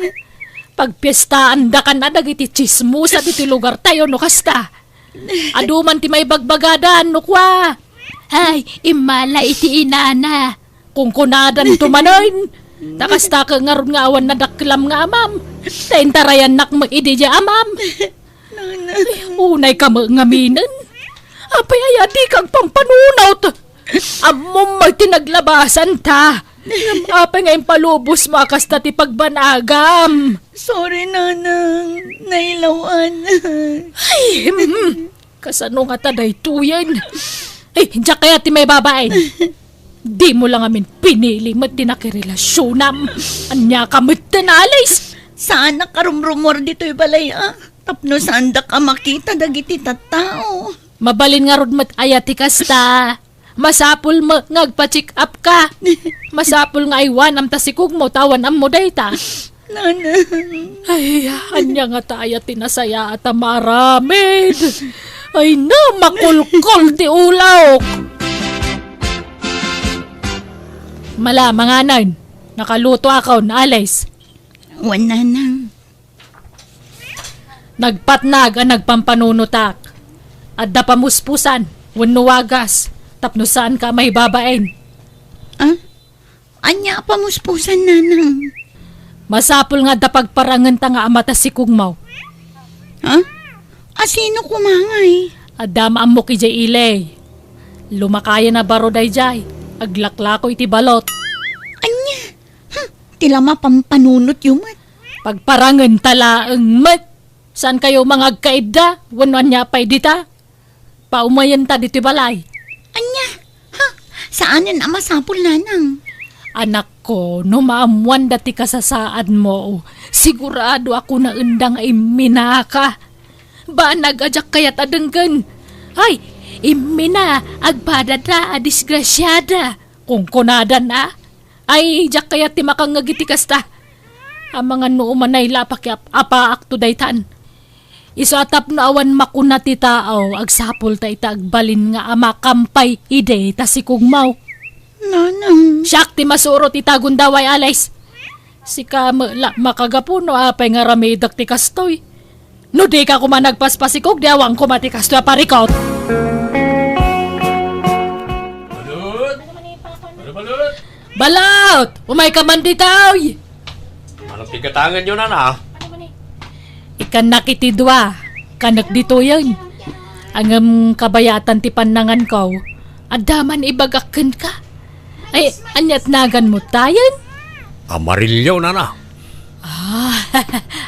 Pagpiestaandakan a dagiti tsismosa ditoy lugartayo no kasta. Adu man ti maibagbagadan no kua, "Ay, immala iti inana." Kunkunadanto manen. Ta kasta ket ngarud nga awan nadakkelam nga amam. Ta intarayannak met idi diay amam. Nanang. Ay, unayka met ngaminen. Apay aya dika agpampanunot? Ammom met ti naglabasanta. Ngem apay nga impalubosmo a kasta ti pagbanagam? Sorry, nanang. Nailawan. Ay, mm. Kasano ngata daytoyen? Ay, diak kayat ti maibabain. Dimo la ngamin pinili met ti nakirelasionam. Aniaka met ti naalis? Saanak a rumrumuar ditoy balay, a. Tapno saandak a makita dagiti tattao. Mabalin ngarud met aya ti kasta? Masapul met nga agpa-check up ka. Masapul nga aywanam ta sikogmo ta awan ammo dayta. Nanang. Ay, ania ngata aya ti nasayaat a maaramid? Ay na, makulkol ti ulok. Mala, manganen. Nakaluto akon, Alice. Wen, Nanang. Nagpatnag a nagpampanunotak. Adda pamuspusan wenno wagas tapno saanka a maibabain. Ah? Ania a pamuspusan, Nanang? Masapul nga adda pagparangenta nga ama ta sikugmo. Ha? Asino koma ngay? Adda maammok idiay ili. Lumakayan a baro daydiay. Aglaklako iti balot. Ania? Hmm, ti la mapampanunotyo met. Pagparangenta laeng met. Saankayo mangagkaidda wenno ania pay dita? Paumayenta ditoy balay. Ania? Ha? Saanen a masapul, Nanang. Anakko, no maammoanda ti kasasaadmo, sigurado a kunaenda nga imminaka. Banag a diak kayat a denggen. Ay, immina, agpadada a disgrasiada. Kunkunadan a. Ay, diak kayat ti makangngeg iti kasta. Amangan no umanay la a pakiap-apaakto daytan. Isu a tapno awan makuna ti tao, agsapulta ita agbalin nga ama kampay idi ta sikugmo. Nanang. Siak ti masurot ita gundaway, Alice. Sika met la makagapu no apay nga aramidek ti kastoy. No dika koma nagpaspasikog, di awan koma ti kastoy a parikut. Balut! Balut! Balut! Umayka man ditoy! Ano ti gatangenyo, Nana? Ikannak iti dua, kanek ditoyen. Ngem kabayatan ti pannanganko, adda man ibagak kenka. Ay, aniat naganmo tayen? Amarillo, Nana. Ah,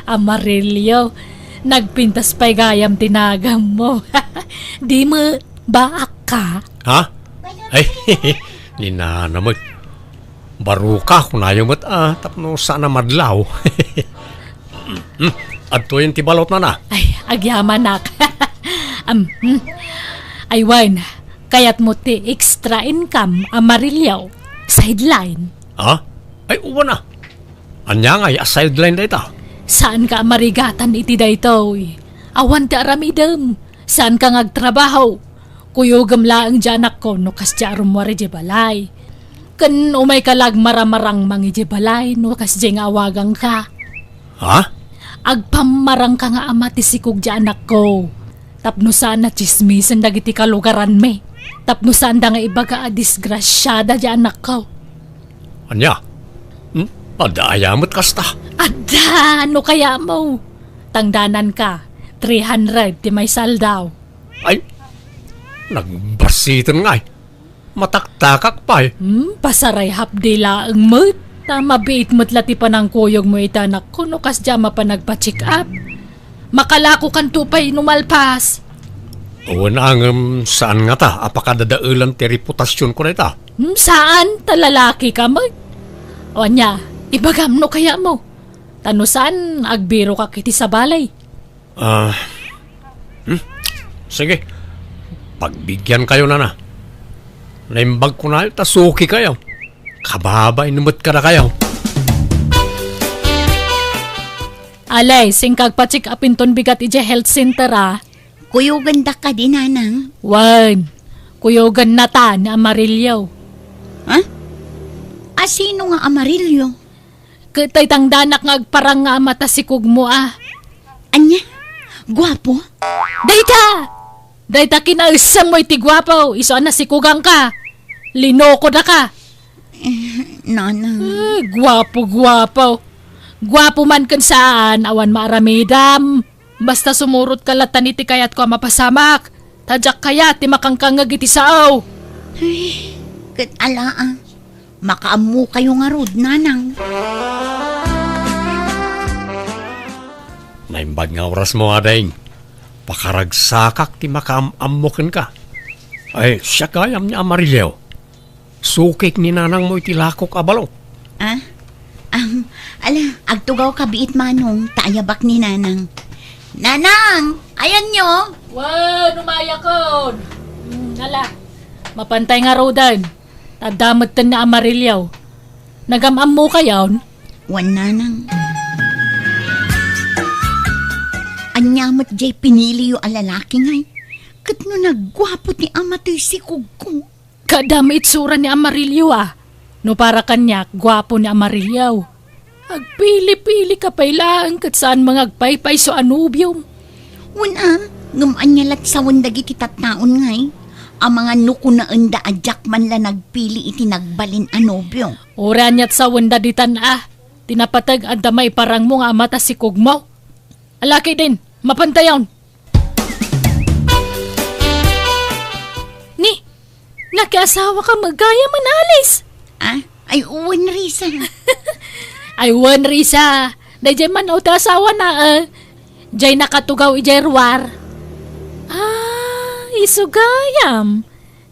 Amarillo. Nagpintas pay gayam ti naganmo. Di met, baak ka? Ha? Ay, ni Nana met. Baruka, kunayo met, ah, tapno saan a madlaw. Hmm, adtoyen ti balot, Nana. Ay, agyamanak. Am, hmm. Ay, wen, kayatmo ti extra income, Amarillo. Sideline. Ha? Ay, uwan a. Ania ngay a sideline dayta? Saanka a marigatan iti daytoy. Awan ti aramidem. Saanka nga agtrabaho. Kuyogem laeng diay anakko no kasdiay a rummuar idiay balay. Ken umayka la agmaramarangmang idiay balay no kasdiay nga awagangka. Ha? Agpammarangka nga ama ti sikog diay anakko. Tapno saan a tsismisen dagiti kalugaranmi. Tapno saanda nga ibaga a disgrasiada diay anakko. Ania? Hmm? Adda aya met kasta? Adda! No kayatmo. Tangdananka, three hundred ti maisaldaw. Ay, nagbasiten ngay. Mataktakak pay. Hmm, pasarayhapdi laeng met. Ta mabiit met la ti panangkuyogmo iti anakko no kasdiay a mapan agpa-check up. Makalakokanto pay no malpas. Wen, ngem saan ngata a pakadadaelan ti reputasionko dayta? Hmm, saan, ta lalakika met. O ania, ibagam no kayatmo. Ta no saan, agbirokak iti sabali. Ah, hmm? Sige. Pagbigyankayo, Nana. Naimbagko ngay ta sukikayo. Kababain met kadakayo. Alice, inka agpa-check up inton bigat idiay health center, a. Kuyogandak kadi, Nanang? Wen, kuyogannata ni Amarillo. Ha? Asino nga Amarillo? Ket tay tangdanak nga agparang nga ama ta sikugmo, a. Ania? Guapo? Dayta! Dayta kinaesemmo iti guapo, isu a nasikugangka. Linokodaka. Eh, Nanang. Eh, guapo, guapo. Guapo man ken saan, awan maaramidam. Basta sumurotka latta iti kayatko a mapasamak. Ta diak kayat ti makangkangngeg iti sao. Ay, ket ala, a. Makaammokayo ngarud, Nanang. Naimbag nga orasmo, ading. Pakaragsakak ti makaam-ammo kenka. Ay, siak gayam ni Amarillo. Sukik ni nanangmo iti lakok a balot. Ah? Am, ala, agtugawka biit, Manong, ta ayabak ni Nanang. Nanang! Ayanyo? Wen, umayakon. Hmm, ala, mapantay ngaruden. Adda metten ni Amarillo. Nagam-ammokayon? Wen, Nanang. Ania met jay piniliyo a lalaki ngay? Ket no nagguapo ti ama toy sikogko? Kaadda itsura ni Amarillo a. No para kaniak, guapo ni Amarillo. Agpili-pili ka pay laeng ket saan nga agpaypayso a nobiom. Wen a, ngem ania lat sawen dagiti tattaon ngay? Amangan no kunaenda a diak man la nagpili iti nagbalin a nobio. Uray aniat sawenda ditan a. Ti napateg adda maiparangmo nga ama ta sikogmo. Alaki din, mapantayon. Ni, nakiasawa ka met gayam, Alice? Ah, ay, wen, Risa. Ay, wen, Risa. Dayjay man ti asawana, eh. Jay nakatugaw ijay ruar. Ah, isu gayam.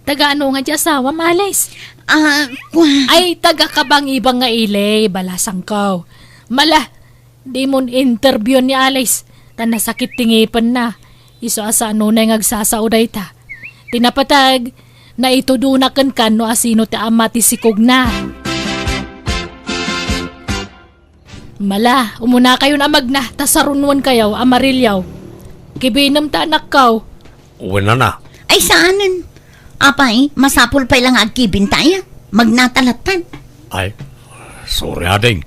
Taga ano nga di asawam, Alice? Ah, kua- Ay, taga Kabangibang nga ili, balasangko. Mala, dimon interview ni Alice, ta nasakit ti ngipenna. Isu a saan unay nga agsasao dayta. Ti napateg, naitudona kenka no asino ti ama ti sikogna. Mala, umunakayon a magna, ta sarunuen kayo, Amarillo. Kibinem ta anakko. Wen a. Ay, saanen. Apay, masapul pay la nga agkibin tayo. Magnata lattan. Ay, sorry, ading.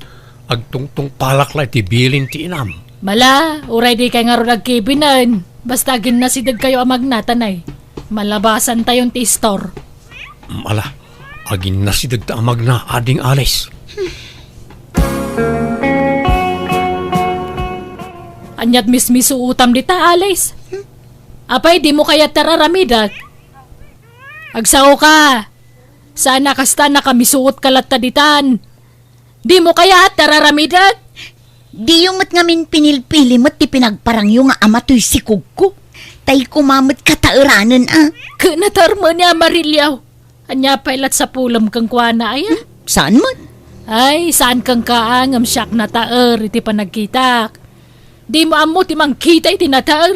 Agtungtungpalak la iti bilin ti inam. Mala, uray di kay ngarud agkibinen. Basta aginnasideg kayo a magna, tanay. Malabasan tayon ti istor. Mala, aginnasideg ta a magna, ading Alice. Aniat mismisuotam dita, Alice? Apay, dimo kayat ti ar-aramidek? Agsao ka. Saan a kasta, nakamisuot ka latta ditan. Dimo kayat ti ar-aramidek? Diyo met ngamin pinilpili met ti pinagparangyo nga ama toy sikogko. Tay koma met kataeranen a. Ket nataer met ni Amarillo. Ania pay lat sapulem kenkuana, aya? Hmm, saan met? Ay, saan kenka a, ngem siak nataer iti panagkitak. Dimo ammo ti mangkita iti nataer?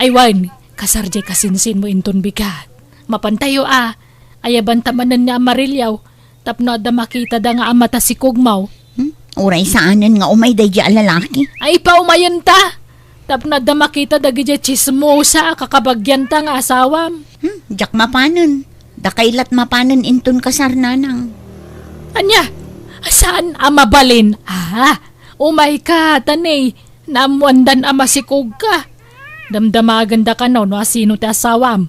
Ay wen, kasar jay kasinsinmo inton bigat. Mapantayo a, ayabanta manen ni Amarillo, tapno adda makitada nga ama ta sikogmo. Hmm? Uray saanen nga umay daydi a lalaki. Ay, paumayenta! Tapno adda makita dagiti tsismosa a kakabagianta nga asawam. Hmm? Diak mapanen. Dakay lat mapanen inton kasar, nanang. Ania? Saan a mabalin? Ah, umay ka, tanay. Naammoandan a masikog ka. Damdamagenda kano no asino ti asawam.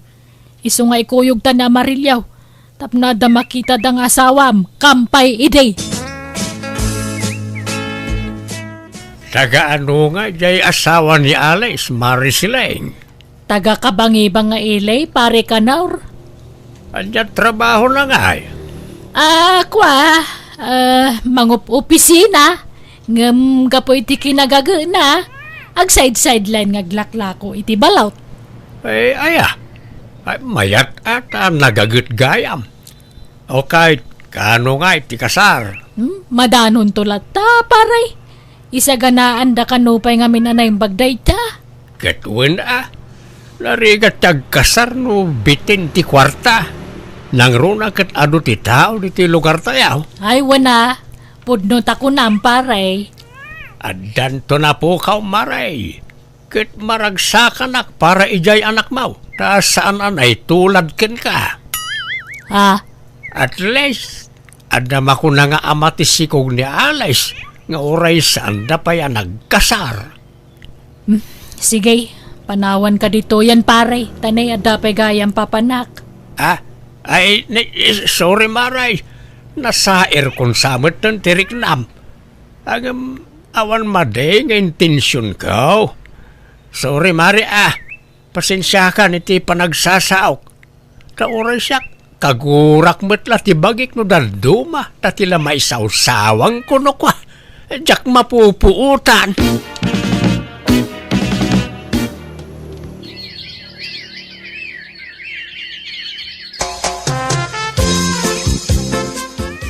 Isu nga ikuyogta ni Amarillo. Tapno adda makitada nga asawam, kampay idi. Taga ano nga jay asawa ni Alice, Mari Sileng? Taga Kabangibang nga ili, Pare Kanor. Ania trabahona ngay? Ah, kua, ah, mangup-opisina, ngem gapu iti kinagagena, agsaid-sideline nga aglaklako iti balot. Eh, aya. Ay, mayat a ta nagaget gayam. Okay, kaano nga iti kasar? Hmm, madanonto latta, pare. Isaganaanda kano pay ngamin a naimbag dayta? Ket wen a, narigat ti agkasar no bitin ti kuarta. Nangruna ket adu ti tao ditoy lugartayo. Ay, wen a, pudno ta kunam, pare. Addanto napukaw, mare. Ket maragsakanak para idiay anakmo, ta saan a naitulad kenka. Ah. At least, adda makuna nga ama ti sikog ni Alice nga uray saanda pay a nagkasar. Hmm, sige, panawanka ditoyen, pare, ta nay adda pay gayam papanak. Ah, ay, ni-, sorry, mare. Nasairkon sa met ti riknam. Ngem awan madi nga intensionko. Sorry, mare, ah. Pasensiakan iti panagsasaok. Ta uray siak, kagurak met la ti bagik no dadduma, ta ti la maisawsawang kuno kua. Diak mapupuotan.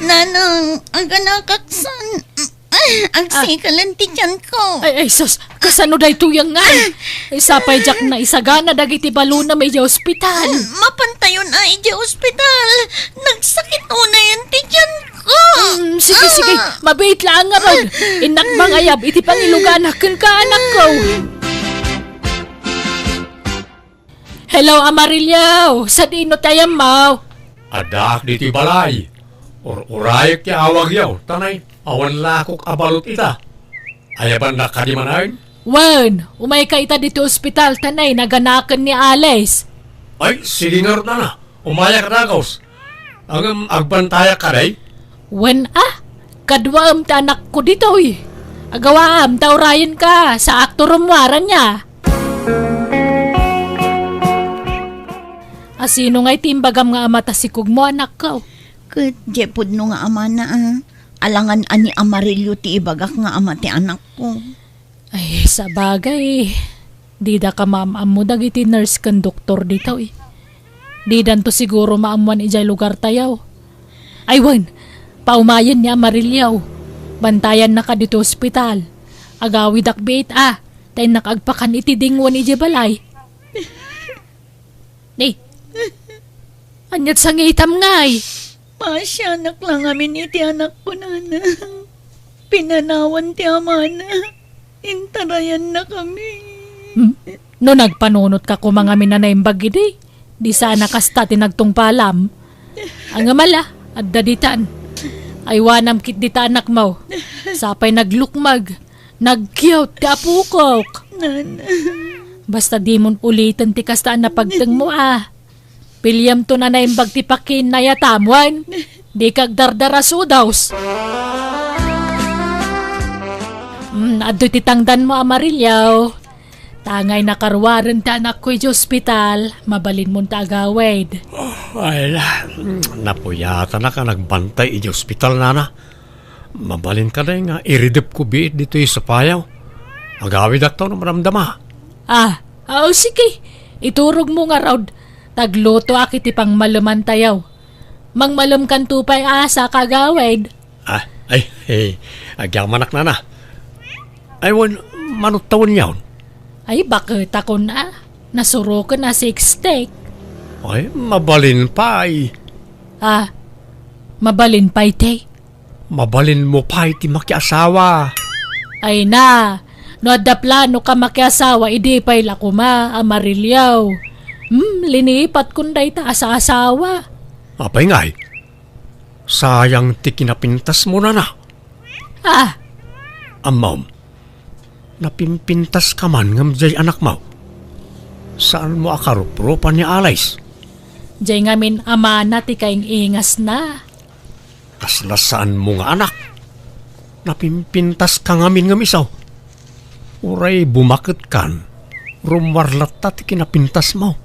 Nanang, aganakaksan. Ah, agsikalen ti tiyanko. Ay, ay, sus, kasano daytoy nga? Ay, sapay diak naisagana dagiti balonam idiay ospital. Mm, mapantayon a idiay ospital. Nagsakit unayen ti tiyanko. Mm, sige, sige. Ah. Mabiit laeng ngarud. Innak mangayab iti pangiluganak kenka, anakko. Hello, Amarillo! Sadino ti ayammo? Addaak ditoy balay. Ur-urayek ti awagyo, ta nay, awan lakok a balot ita. Ayabannak kadi manen? Wen, umayka ita ditoy ospital, ta nay, naganaken ni Alice. Ay, sige ngarud, nana. Umayak dagus. Ngem agbantayak kadi? Wen a, kaduaem ti anakko ditoy. Agawaam ta urayenka, saakto rummuar ania. A, sino ngay ti imbagam nga ama ta sikugmo, anakko? Ket diay pudno nga amana a. Alangan a ni Amarillo ti ibagak nga ama ti anakko. Ay, sabagay, dida ka maam-ammo dagiti nurse ken doktor ditoy. Didanto siguro maammuan idiay lugartayo. Ay wen, paumayen ni Amarillo. Bantayannaka ditoy ospital. Agawidak biit a, ta innak agpakan iti dingwen idiay balay. Ni, ania't sangitam ngay? Maasianak la ngamin iti anakko, nana. Pinanawan ti amana. Intarayannakami. Hmm? No nagpanunotka koma ngamin a naimbag idi, di sana kasta ti nagtungpalam. Ngem ala, adda ditan. Aywanam ketdi ta anakmo. Sapay naglukmeg, nagkiwt ti apokok. Nana. Basta dimon uliten ti kasta a napagtengmo a. Piliamton a naimbag ti pakinnayatam wen dika agdardarasudos. Mm, adtoy ti tangdanmo, Amarillo. Tangay nakaruaren ti anakko idiay ospital, mabalinmon ta agawid. Oh, ay, napuyatanak a nagbantay idiay ospital, nana. Mabalin kadi nga iridepko biit ditoy sopayo. Agawidakto no madamdama. Ah, ah, o sige. Iturogmo ngarud. Taglutoak iti pangmalemantayo. Mangmalemkanto pay a saka agawid. Ah, ay, eh, agyamanak, nana. Ay, wen, manutta wen yaon? Ay, baketakon a. Nasuroken a six-stick. Ay, mabalin pay. Ah, mabalin pay ti? Mabalinmo pay ti makiasawa. Ay na, no adda plano ka makiasawa, idi pay la koma, Amarillo. Hmm, linipatkon dayta a saasawa. Apay ngay? Sayang ti kinapintasmo, nana. Ah. Ammom, napimpintaska man ngem diay anakmo. Saanmo a karupropan ni Alice? Diay ngamin amana ti kaing-ingasna. Kasla saanmo nga anak. Napimpintaska ngamin ngem isu. Uray bumaketkan, rummuar latta ti kinapintasmo.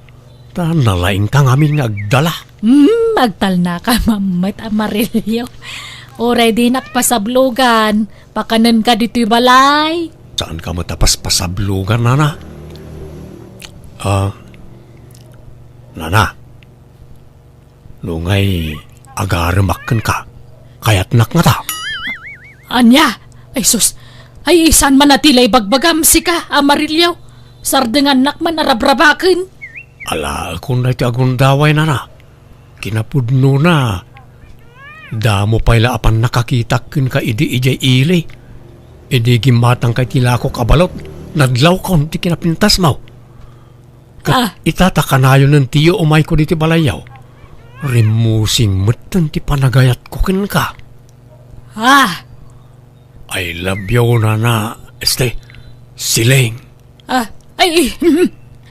Ta nalaingka ngamin nga agdala. Hmm, agtalnaka mammet, Amarillo. Uray dinak pasablogan, pakanenka ditoy balay. Saanka met a paspasablogan, nana? Ah, nana, no ngay agaremak kenka, kayatnak ngata. Ania? Ay sus! Ay, saan man a ti la ibagbagam, sika, Amarillo? Sardengannak man a rabrabaken. Alaekon daytoy a gundaway, nana. Kinapudnona, damo pay la a pannakakitak kenka idi idiay ili. Idi gimmatangka iti lakok a balot, nadlawkon ti kinapintasmo. Ket Ah. ita ta kanayon ti umayko ditoy balayyo. Rimmusing metten ti panagayatko kenka. Ah! I love you, nana, este, Siling. Ah, ay, eh,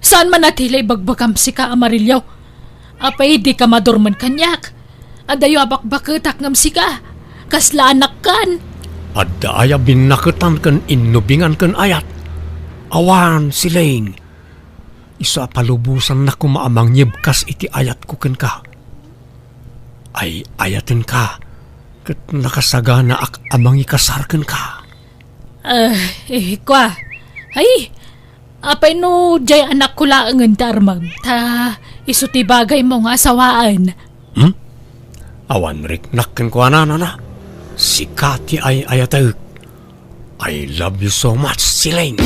saan man a ti la ibagbagam, sika, Amarillo? Apay, dika madurmen kaniak? Adayo a bakbaketak ngem sika, kasla anakkan. Adda aya binnaketan ken innubingan ken ayat? Awan, Siling. Isu a palubosannak koma a mangyebkas iti ayatko kenka. Ay-ayatenka, ket nakasaganaak a mangikasar kenka. Ah, eh, kua. Ay, apay no diay anakko laengen ti armem, ta isu ti bagaymo nga asawaen. Hmm? Awan riknak kenkuana, nana. Sika ti ay-ayatek. I love you so much, Siling.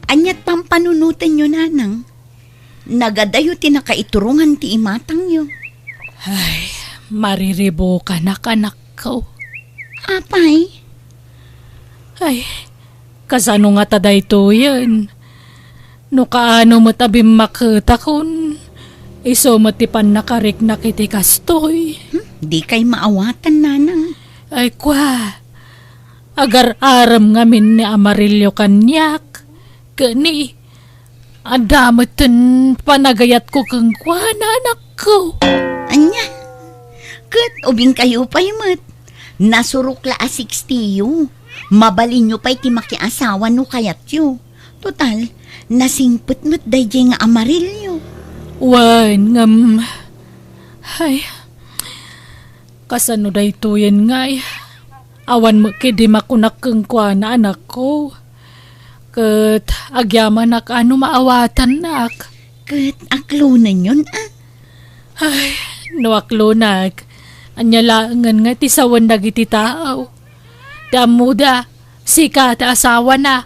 Ania ti pampanunotenyo, nanang? Nagadayo ti nakaiturongan ti imatangyo. Ay, mariribukanak, anakko. Apay? Ay, kasano ngata daytoyen? No kaano met a bimmaketakon, isu met ti pannakariknak iti kastoy. Hmm, dikay maawatan, nanang. Ay, kua, agar-arem ngamin ni Amarillo kaniak, ket ni, adda metten panagayatko kenkuana, anakko. Ania? Ket ubingkayo pay met. Nasurok la a sixty-yo. Mabalinyo pay ti makiasawa no kayatyo. Total, nasingpet met daydiay nga Amarillo. Wen, ngem, ay, kasano daytoyen ngay? Awan met ketdi makunak kenkuana, anakko. Ket agyamanak a no maawatannak. Ket aklonenyon, a? Ay, no aklonak, ania laengen nga ti sawen dagiti tao? Ti ammoda, sika ti asawana.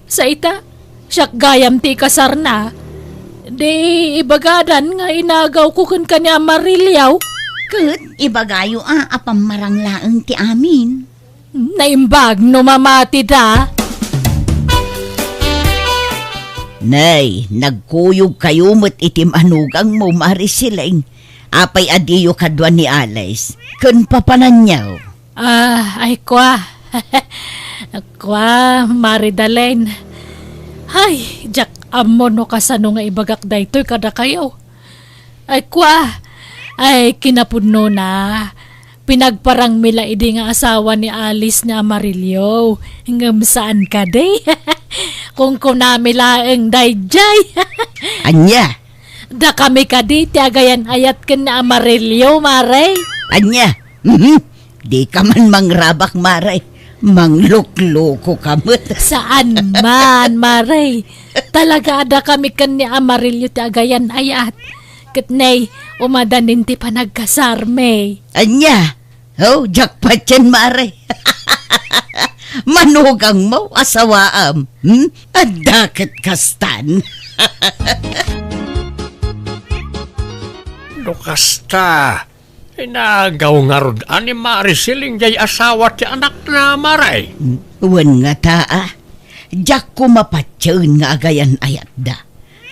Sa ita, siak gayam ti ikasarna. Di ibagadan nga inagawko kenka ni Amarillo. Ket ibagayo a, a pammarang laeng ti amin. Naimbag no mamatida. Nay, nagkuyogkayo met iti manugangmo, Mari Siling. Apay a diyo kadua ni Alice? Ken papananyo? Ah, ay kua. Kua, Mari Dalen. Ay, diak ammo no kasano nga ibagak daytoy kadakayo. Ay, kua. Ay, kinapudnona. Pinagparangmi la idi nga asawa ni Alice ni Amarillo. Ngem saan kadi? Kunkunami laeng daydiay. Ania? Dakami kadi ti agayan-ayat ken ni Amarillo, Mare. Ania? Mhm. Dika man mangrabak, Mare. Mangluklokoka met. Saan man, Mare. Talaga a dakami ken ni Amarillo ti agayan-ayat. Ket nay, umadanin ti panagkasarmi. Ania? Oh, jackpot yan, Mare. Manugangmo, asawaam. Hmm? Adda ket kastan. No kasta, inagaw ngarud a ni Mari Siling jay asawa ti anakna, Mare? Wen ngata, a. Diak koma patien nga agayan-ayatda.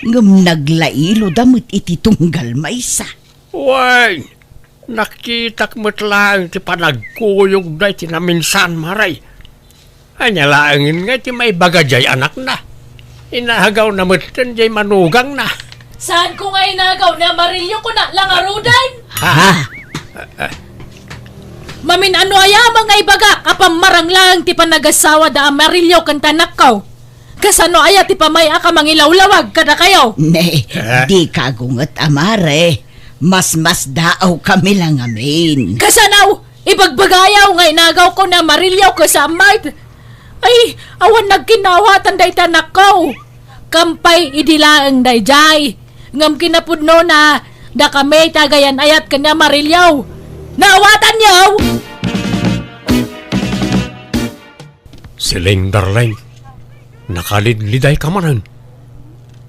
Ngem naglailoda met iti tunggal maysa. Wen, nakitak met laeng ti panagkuyogda iti naminsan, Mare. Ania laengen nga iti maibaga jay anakna? Inagawna metten jay manugangna. Saanko nga inagaw ni Amarillo, kuna la ngaruden? Ha? Ha? Mamin-ano aya met nga ibagak a pammarang laeng ti panagasawa da Amarillo ken ti anakko? Kasano aya ti pamay-ak a mangilawlawag kadakayo? Ne, eh? Dika agunget, a Mare. Masmasdaawkami la ngamin. Kasano? Ibagbagayo nga inagawko ni Amarillo ket sa Mart. Ay, awan nagkinawatan dayta anakko. Kampay idi laeng daydiay. Ngem kinapudnona, dakami ti agayan-ayat ken ni Amarillo. Naawatanyo? Siling, darling, nakalidlidayka manen.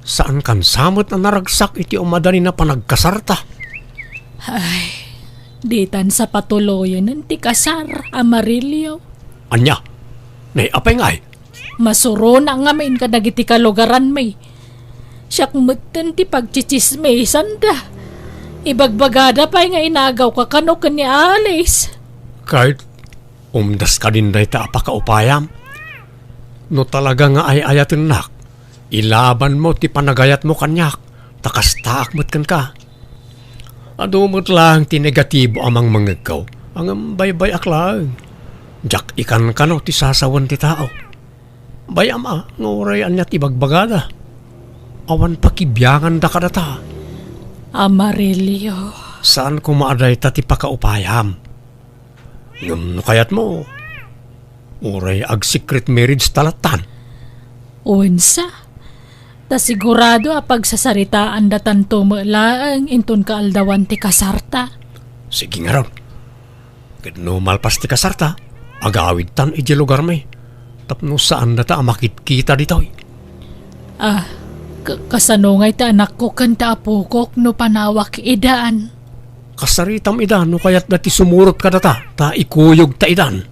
Saankan sa met a naragsak iti umadanin a panagkasarta. Ay, ditan sa patuloyen ti kasar, Amarillo. Ania? Nay, apay ngay? Masurona ngamin kadagiti kalugaranmi. Siak metten ti pagtsitsismisanda. Ibagbagada pay nga inagawka kano ken ni Alice. Kayat Umdas kadin dayta a pakaupayam. No talaga nga ay-ayatennak, ilabanmo ti panagayatmo kaniak, ta kastaak met kenka. Adu met laeng ti negatibo a mangmangegko, ngem baybay-ak laeng. Diak ikankano ti sasawen ti tao. Bay-am a nga uray ania ti ibagbagada. Awan pakibianganda kadata. Amarillo. Saan koma a dayta ti pakaupayam. Ngem no kayatmo, uray ag-secret marriage ta lattan. Wensa, ta sigurado a pagsasaritaandatanto met laeng inton kaaldawan ti kasarta. Sige ngarud. Ket no malpas ti kasarta, agawidtan idiay lugarmi tapno saandata a makitkita ditoy. Ah, ka-, kasano ngay ti anakko ken ti apokok no panawak idan? Kasaritam ida no kayatda ti sumurot kadata, ta ikuyogta idan.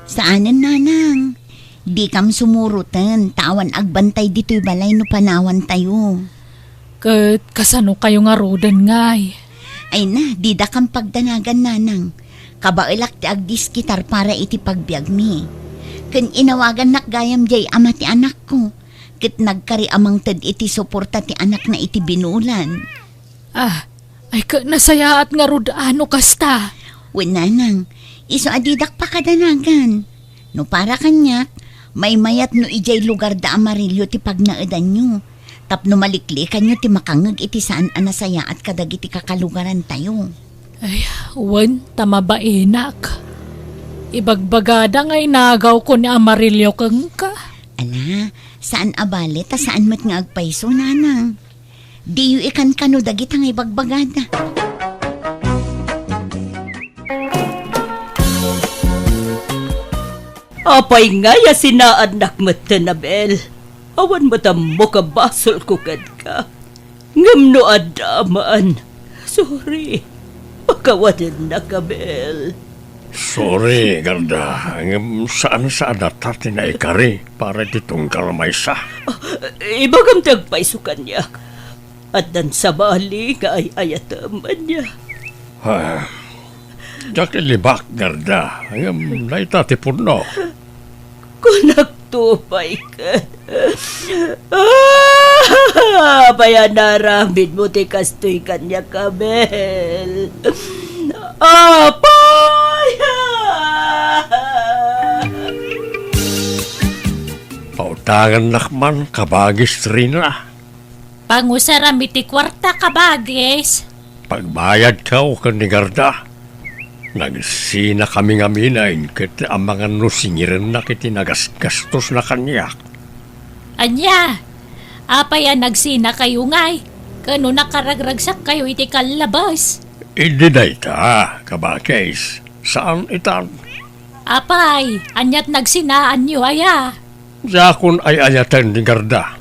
Saanen, nanang. Dikam sumuroten, ta awan agbantay ditoy balay no panawantayo. Ket kasano kayo ngaruden, ngay? Ay na, didakam pagdanagan, nanang. Kabaelak ti agdiskitar para iti pagbiagmi. Ken inawagannak gayam jay ama ti anakko. Ket nagkari a mangted iti suporta ti anakna iti binulan. Ah, ay ket nasayaat ngarud a no kasta. Wen, nanang, isu a didak pakadanagan. No para kaniak, maymayat no idiay lugar da Amarillo ti pagnaedanyo, tapno maliklikanyo ti makangngeg iti saan a nasayaat kadagiti kakalugarantayo. Ay, wen, ta mabainak. Ibagbagada nga inagawko ni Amarillo kenka. Ala, saan a bale, ta saan met nga agpayso, nanang. Diyo ikankano dagita nga ibagbagada. Apay ngay a sinaannak metten, Abel? Awan met ammok a basolko kenka. Ngem no adda man, sorry. Pakawanennak, Abel. Sorry, Garda, ngem saan-saannata ti naikari para iti tunggal maysa. Ah, ibagam ti agpayso kaniak. Addan sabali nga ay-ayatem, ania? Ah, diak ilibak, Garda, ngem dayta ti pudno. Kunakto pay ket. Ah, apay a naaramidmo ti kastoy kaniak, Abel? Apay! Pautangannak man, kabagis Rina. Pangusaram iti kuarta, kabagis. Pagbayadkaw ken ni Garda. Nagsinakami ngamin ket amangan no singirennak iti nagasgastosna kaniak. Ania? Apay a nagsinakayo ngay? Ken no nakaragragsakkayo iti kallabas? Idi dayta, kabagis, saan itan. Apay, aniat nagsinaanyo aya? Diakon ay-ayaten ni Garda.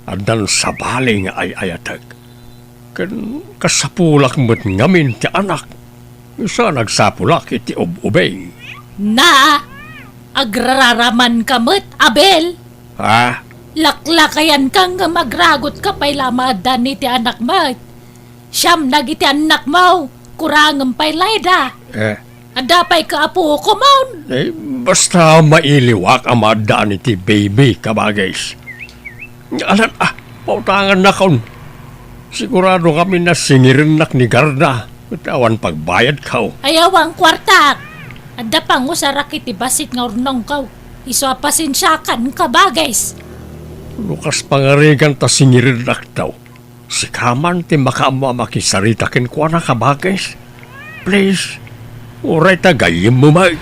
Addan sabali nga ay-ayatek. Ken kasapulak met ngamin ti anak. Isu a nagsapulak iti ub-ubing. Na, agrararamanka met, Abel. Ha? Laklakayanka ngem agragutka pay la a maaddan iti anak met. Siam dagiti annakmo, kurangem pay layda. Eh. Adda pay kaapukomon. Eh, basta mailiwak a maaddaan iti baby, kabagis. Alan, ah, pautangannakon. Sigurado ngamin a singirennak ni Garda, ket awan pagbayadko. Ayaw a kuartak. Adda pangusarak iti bassit nga urnongko. Isu a pasensiakan, kabagis. No kas pangarigan ta singirennak daw. Sika man ti makaammo a makisarita kenkuana, kabagis. Please, uray ta gayyemmo met.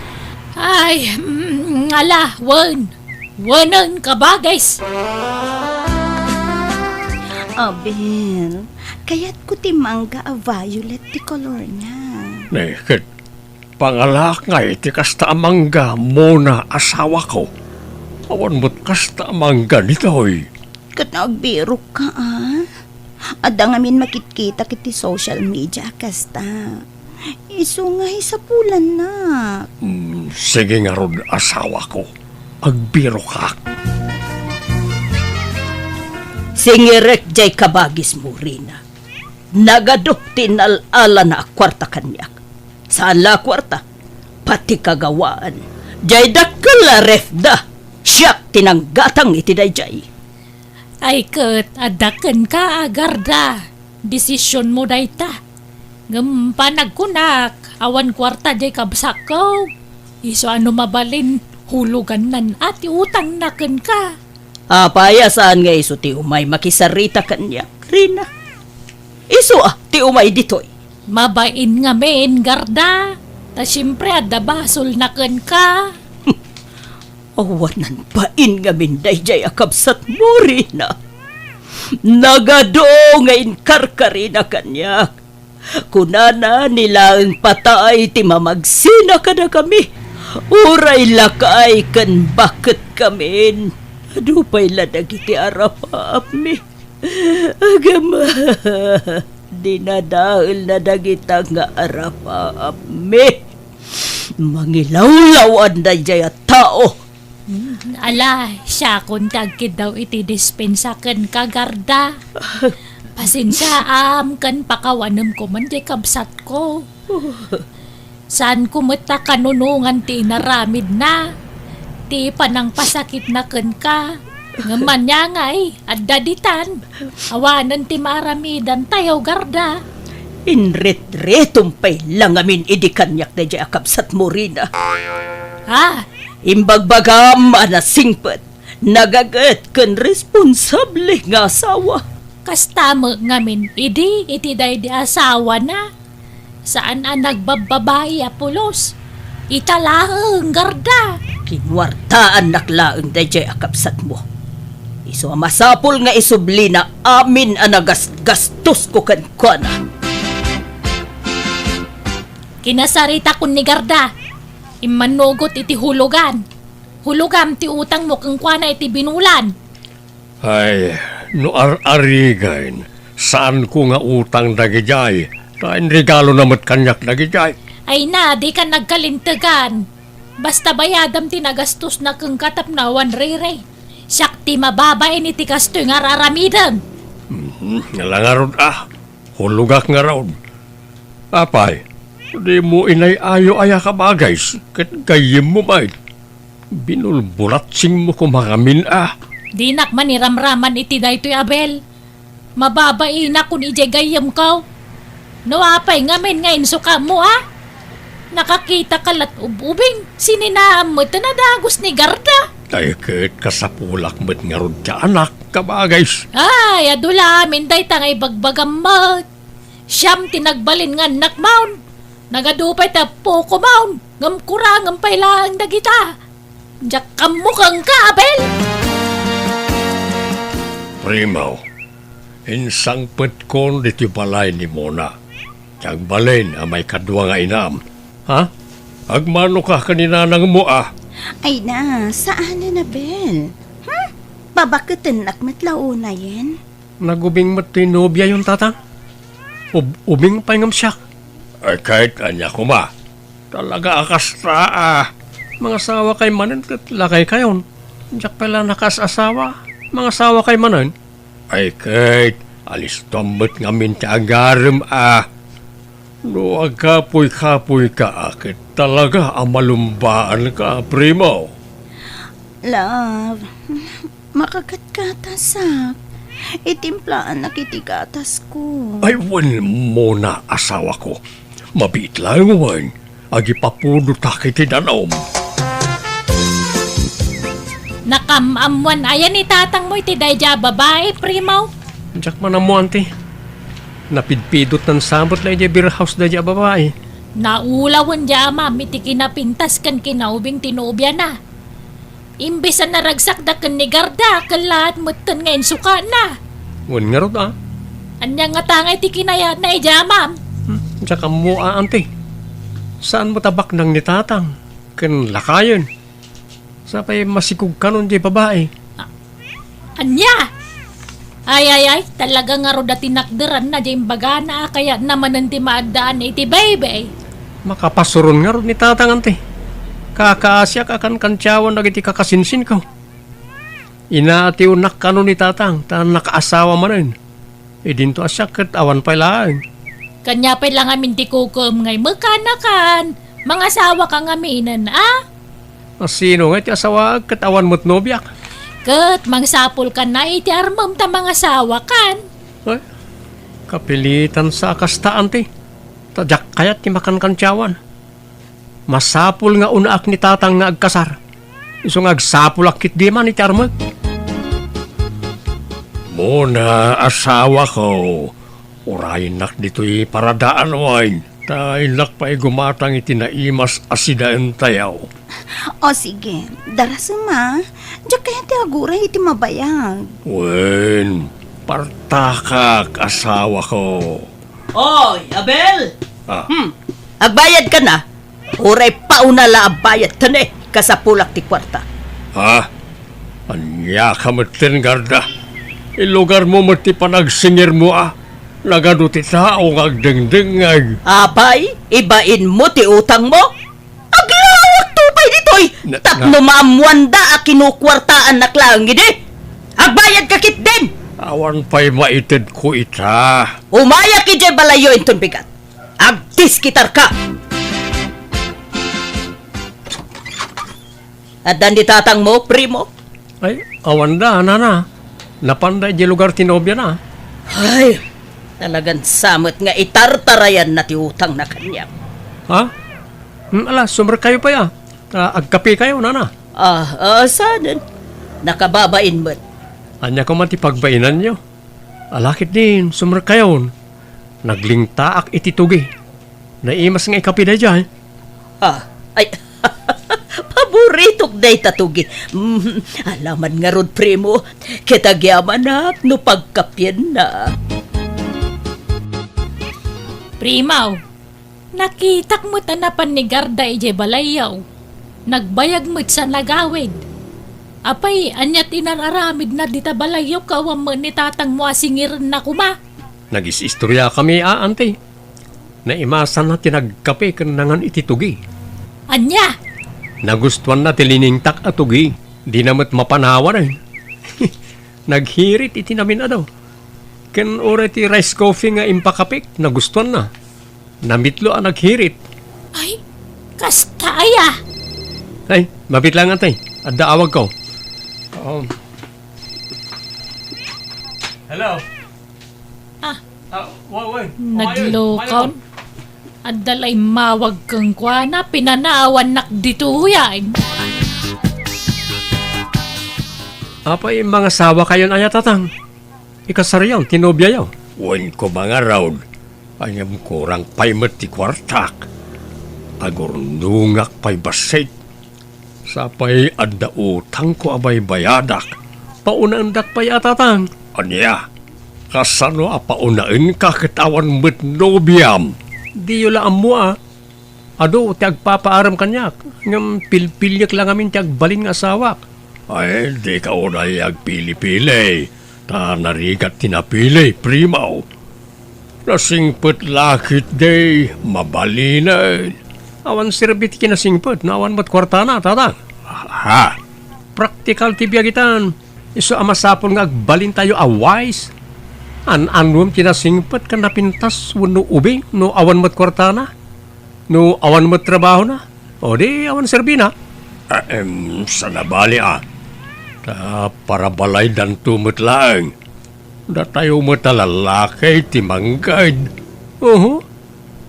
Ay, mm, ala, wen. Wenen, kabagis. Abel, kayatko ti mangga a violet ti kolorna. Ne, ket pangalaak ngay ti kasta a mangga, Mona, asawako. Awan met kasta a mangga ditoy. Ket agbirokka, a? Adda ngamin makitkitak iti social media a kasta. Isu nga isapulannak. Mm, sige ngarud, asawako. Agbirokak. Singirek jay kabagismo, Rina. Nagadu ti nal-alana a kuarta kaniak. Saan la a kuarta, pati kagawaan. Jay dakkel a refda, siak ti nanggatang iti dayjay. Ay ket, adda kenka a Garda. Desisionmo dayta. Ngem panagkunak, awan kuarta jay kabsatko. Isu a no mabalin, huluganna ti utangna kenka. Apay a saan nga isu ti umay makisarita kaniak, Rina? Isu a ti umay ditoy. Mabain ngamin, Garda. Ta siempre adda basolna kenka. Awan a bain ngamin dayjay a kabsatmo, Rina. Nagadu nga inkarkarina kaniak. Kunana, ni laeng patay ti mamagsina kadakami. Uray lakay ken baketkamin. Adu pay la dagiti arapaapmi. Agama, dinadaelna dagita nga arapaapmi. Mangilawlaw-an dayjay a tao. Ala, siakon ti agkiddaw iti dispensa kenka, Garda. Pasensiaam ken pakawanem koma diay kabsatko. Saanko met a kanunongan ti inaramidna, ti panangpasakitna kenka. Ngem ania ngay, adda ditan. Awanen ti maaramidantayo, Garda. Inritritmo pay la ngamin idi kaniak daydiay a kabsatmo, Rina. Ah, Imbagbagam a nasingpet, nagaget ken responsable nga asawa. Kasta met ngamin idi iti daydi asawana. Saan a nagbabbabai a pulos. Ita laeng, Garda. Kinuartaannak laeng daydiay a kabsatmo. Isu a masapul nga isublina amin a nagasgastosko kenkuana. Kinasaritakon ni Garda. Immanugot iti hulugan. Hulogam ti utangmo kenkuana iti binulan. Ay, no ar-arigen, saanko nga utang dagidiay, ta inregalona met kaniak dagidiay. Ay na, dika nagkalintegan. Basta bayadam ti nagastosna kenka tapno awan riri. Siak ti mababain iti kastoy nga ar-aramidem. Mhm, nga la ngarud, ah. Hulogak ngarud. Apay, dimo inay-ayo aya, kabagis, ket gayyemmo met. Binulbulatsingmo koma ngamin a. Dinak maniramraman iti daytoy, Abel. Mababainakon idiay gayyemko. No apay ngamin nga insukamo a? Nakakitaka la't ub-ubing, sininaam met a dagus ni Garda. Ay, ket kasapulak met ngarud ti anak, kabagis. Ay, adu la amin dayta nga ibagbagam met. Siam ti nagbalin nga annakmon. Nagadu pay ti appokomon, ngem kurangem pay laeng dagita. Diak ammo kenka, Abel! Primo, insangpetkon ditoy balay ni Mona. Ti agbalin a maikadua nga inam. Ha? Agmanoka ken ni nanangmo a? Ay na, saanen, Abel. Hmm? Babaketennak met la unayen. Nagubing met toy nobiayon, Tatang? Ub-, ubing pay ngem siak. Ay, ket ania koma? Talaga a kasta a. Mangasawakay manen ket lakaykayon. Diak pay la nakaas-asawa. Mangasawakay manen. Ay, ket alistuam met ngamin ti agarem a. No agkapuy-kapuyka a, ket talaga a malumbaanka, Primo. Love, makagatgatasak. Itimplaannak iti gatasko. Ay, wen, Mona, asawako. Mabiit laeng wen. Agipapudotak iti danum. Nakam-ammoan aya ni tatangmo iti daydiay a babai, Primo? Diak man ammo, Auntie. Napidpidot nansabet la idiay beer house daydiay a babai. Naulawen diay amam iti kinapintas ken kinaubing ti nobiana. Imbes a naragsakda ken ni Garda, kellaat metten nga insukana. Wen ngarud a. Ania ngata nga iti kinayatna idiay amam? Hmm, diak ammo a, Auntie. Saan met a baknang ni Tatang ken lakayen? Sapay masikog kanon diay babai. A-, ania? Ay, ay, ay, talaga ngarud a tinakderanna diay imbagana a kayatna manen ti maaddaan iti baybay. Makapasuron ngarud ni Tatang, Auntie. Kakaasiak a kankantiawan dagiti kakasinsinko. Inaatiwnak kanon ni Tatang, ta nakaasawa manen. Idinto a siak ket awan pay laeng. Kania pay la ngamin ti kukuem nga imekanakan, mangasawaka ngaminen a? A sino ngay ti asawaek ket awan met nobiak? Ket mangsapulkan a iti armem ta mangasawakan. Ay, kapilitan sa a kasta, Auntie. Ta diak kayat ti makankantiawan. Masapul nga unaak ni Tatang nga agkasar. Isu nga agsapulak ketdi man iti armek. Mona, asawako, urayennak ditoy paradaan wen, ta innak pay gumatang iti naimas a sidaentayo. O sige, darasem a. Diak kayat ti aguray iti mabayag. Wen, partakak, asawako. Oy, Abel! Ah. Hmm. Agbayadka na? Uray pauna la a bayad, tene, kasapulak ti kuarta. Ha? Ania ka metten, Garda? Ilugarmo met ti panagsingirmo a. Nagadu ti tao nga agdengdengngeg. Apay, ibainmo ti utangmo? Aglawakto pay ditoy! Ay, na, tapno na- maammoanda a kinukuartaannak laeng idi. Agbayadka ketdin. Awan pay maitedko ita. Umayak idiay balayyo inton bigat. Agdiskitarka. Addan ni tatangmo, primo? Ay, awanda, nana. Napanda idiay lugar ti nobiana. Ay, talagan sa met nga itartarayanna ti utangna kaniak. Ha? Hmm, ala, sumrekkayo pay, a. Ta agkapekayo, nana. Ah, ah, saanen? Nakababain met. Ania koma ti pagbainanyo? Ala ketdin, sumrekkayon. Naglingtaak iti tugi. Naimas nga ikape daydiay. Ah, ay, paboritok dayta tugi. Mm, alaman ngarud, primo. Ket agyamanak no pagkapienna. Primo, nakitak met a napan ni Garda idiay balayyo. Nagbayag met sa nagawid. Apay, ania ti inar-aramidna dita balayyo ket awan met ni tatangmo a singirenna koma? Nagis-istoriakami a, anti. Naimasanna ti nagkape ken nangan iti tugi. Ania? Nagustuanna ti liningtak a tugi. Dina met mapan awanen. Naghirit iti namin-adu. Ken uray ti rice coffee nga impakapek, nagustuanna. Namitlo a naghirit. Ay, kasta aya? Ay, mabiit laeng, anti. Adda awagko. Um. Hello? Ah. Ah, wa-, wa-, Naglokaw. Adda la immawag kenkuana, pinanawannak ditoyen. Apay, mangasawakayon aya, tatang? Ikasaryo ti nobiayo? Wen ko mangarud, ngem kurang pay met ti kuartak. Agurnongak pay bassit. Sapay adda utangko a baybayadak. Paunaendak pay a, tatang. Ania? Kasano a paunaenka ket awan met nobiam? Diyo la ammo a. Adu ti agpapaarem kaniak, ngem pilpiliek la ngamin ti agbalin nga asawak. Ay, dika unay agpili-pili, ta narigat ti napili, primo. Nasingpet la ketdi, mabalinen. Awan serbi ti kinasingpet no awan met kuartana, tatang. Ha? Praktikal ti biag itan. Isu a masapul nga agbalintayo a wise. An-anuem ti nasingpet ken napintas wenno ubing no awan met kuartana? No awan met trabahona? O di awan serbina? Ahem, saan a bali a. Ta parabalaydanto met laeng. Datayo met a lallaki ti mangged. Uhu.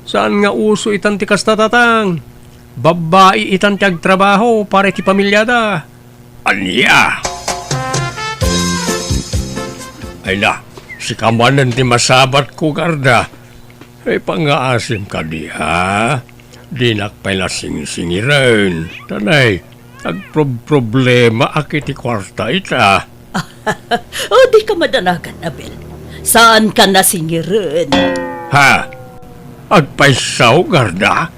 Saan nga uso itan ti kasta, tatang. Babbai itan ti agtrabaho para iti pamiliada. Ania? Ay na, sika manen ti masabatko, Garda. Ay, pangngaasim kadi, ha? Dinak pay nasingsingiren. Tanay, agprob-problemaak iti kuarta ita. O, dika madanagan, Abel. Saanka nasingiren. Ha? Agpayso, Garda?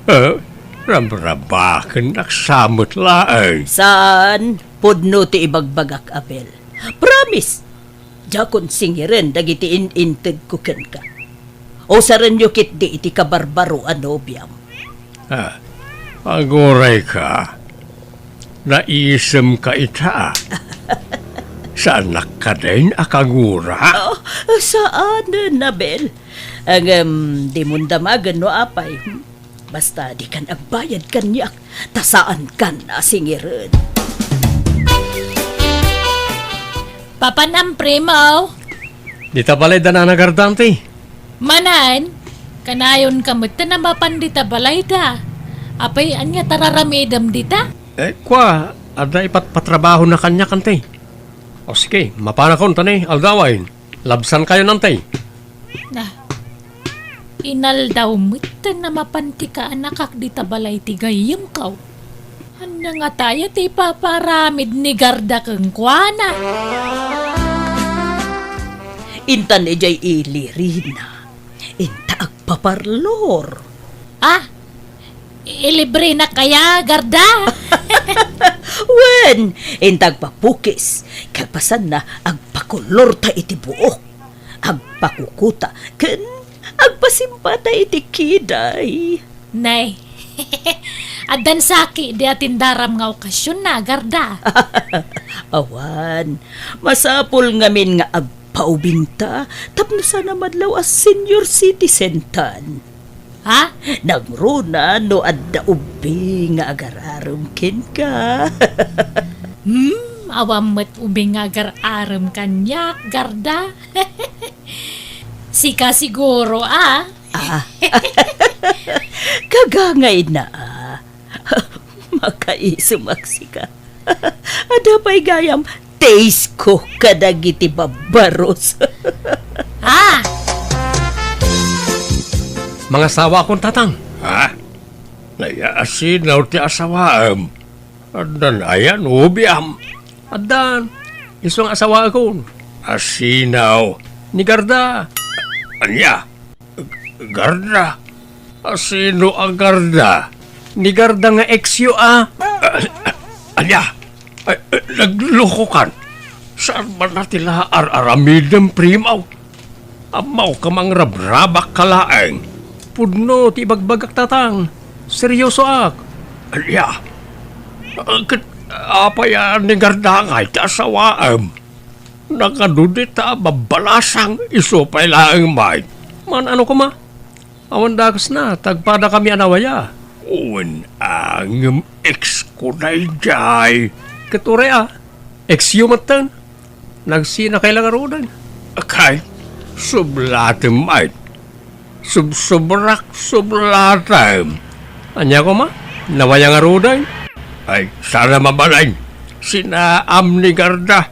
Eh, rabrabakennak sa met laeng. Saan? Pudno ti ibagbagak, Abel. Promise! Diakon singiren dagiti in-intedko kenka. Usarenyo ketdi iti kabarbaro a nobiam. Ah, agurayka. Naisemka ita. Saannak kadin a kagura? Oh, saanen, Abel. Ngem, dimon damagen no apay. Hmm? Basta dikan agbayad kaniak, ta saankan a singiren. Papanam, primo. Dita balay da Nana Garda, anti? Manen, kanayonka met a mapan dita balayda. Apay, ania ti ar-aramidem dita? Eh, kua, adda ipatpatrabahona kaniak, anti. O sige, mapanakon, ta ni, aldawen. Labsankayon, anti. Na, inaldaw met a mapan ti kaanakak dita balay ti gayyemko. Ania ngata aya ti ipaparamid ni Garda kenkuana? Intan idiay ilirina, inta agpaparlor. Ah, ilibrenak aya, Garda? Wen, inta agpapukis. Kalpasanna, agpakulorta iti buok. Agpakukuta ken agpasimpata iti kiday. Nay, Addan saki di atindaram nga okasionna, Garda. Awan, masapul ngamin nga agpaubingta tapno saan a madlaw a senior citizen tan. Ha? Nangruna no adda ubing nga agararem kenka. Hmm, awan met ubing nga agararem kaniak, Garda. Sika siguro, a? Ah. Kagangayna, a. Makaisem ak sika. Adda pay gayam taste ko kadagiti babbaros. Ah! Mangasawakon, Tatang. Ha? Naiasinaw ti asawaem. Addan aya no biam? Addan. Isu nga asawaekon. Asinaw? Ni Garda. Ania? Garda? Asino a Garda? Ni Garda nga ex-yo a. Ah, ania? Ay, eh, naglokokan. Saan man na ti laar aramidem, Primo? Ammok a mangrabrabak ka laeng. Pudno ti ibagbagak, Tatang. Seryosoak. Ania? Ah, ket apay a ni Garda ngay ti asawaem? Nakadudi ta babbalasang isu pay laeng met. Man-ano koma? Awan dakesna, tagpadakami a nawaya. Wen a ngem ex ko daydiay. Ket uray a, ex-yo metten. Nagsinakay la ngaruden. Kay, sublatem met. Subsobrak, sublatem. Ania koma? Nawaya ngaruden? Ay, saan a mabalin. Sinaam ni Garda.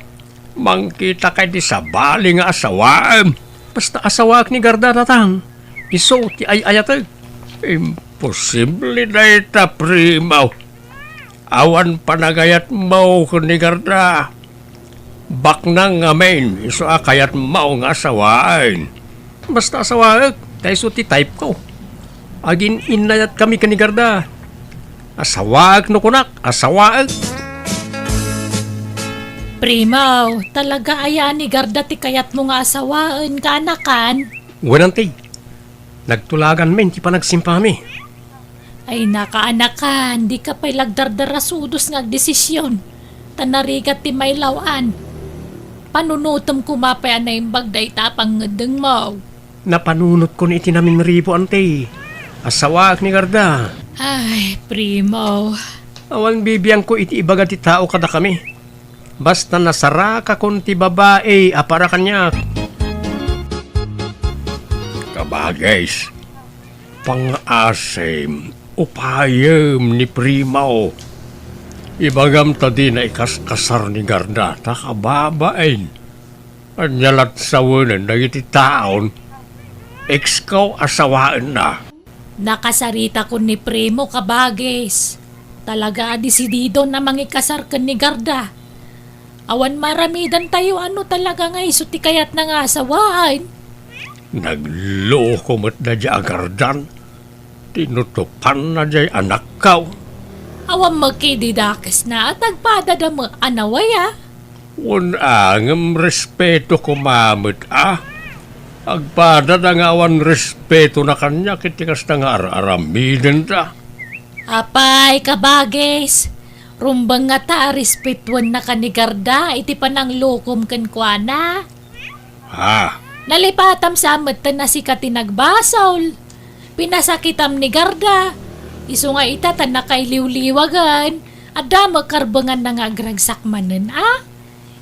Mangkitak iti sabali nga asawaem. Basta asawaek ni Garda, Tatang. Isu ti ay-ayatek. Imposible dayta, Primo. Awan panagayatmo ken ni Garda. Baknang ngamin, isu a kayatmo nga asawaen. Basta asawaek, ta isu ti type ko. Agin-innayatkami ken ni Garda. Asawaek no kunak, asawaek. Primo, talaga aya ni Garda ti kayatmo nga asawaen, kaanakan? Wen, Auntie. Nagtulaganmin ti panagsimpami. Ay, nakaanakan, dika pay lagdardarasudos nga agdesisyon. Ta narigat ti mailaw-an. Panunotem koma pay a naimbag dayta a pangngeddengmo. Napanunotkon iti naminribo, Auntie. Asawaek ni Garda. Ay, Primo. Awan bibiangko iti ibaga ti tao kadakami. Basta nasarakakon ti babai a para kaniak. Kabagis, pangaasim, upayem ni Primo. Ibagam ta dina ikaskasar ni Garda ta kababain. Ania lat sawenen dagiti taon? Ex ko a sawaenna. Nakasaritakon ni Primo, kabagis. Talaga a desididon a mangikasar ken ni Garda. Awan maaramidantayo a no talaga nga isu ti kayatna nga asawaen. Nagloko met daydiay a Gardan. Tinutopanna diay anakko. Awan met idi dakesna a tagpadada met a nawaya. Wen a, ngem respeto koma met a. Agpadada nga awan respetona kaniak iti kasta nga ar-aramidenda. Apay, kabagis, rumbeng ngata a respetuennaka ni Garda iti pananglokom kenkuana? Ha? Nalipatam sa metten a sika ti nagbasol. Pinasakitam ni Garda. Isu nga ita ta nakailiwliwagen. Adda met karbenganna nga agragsak manen a.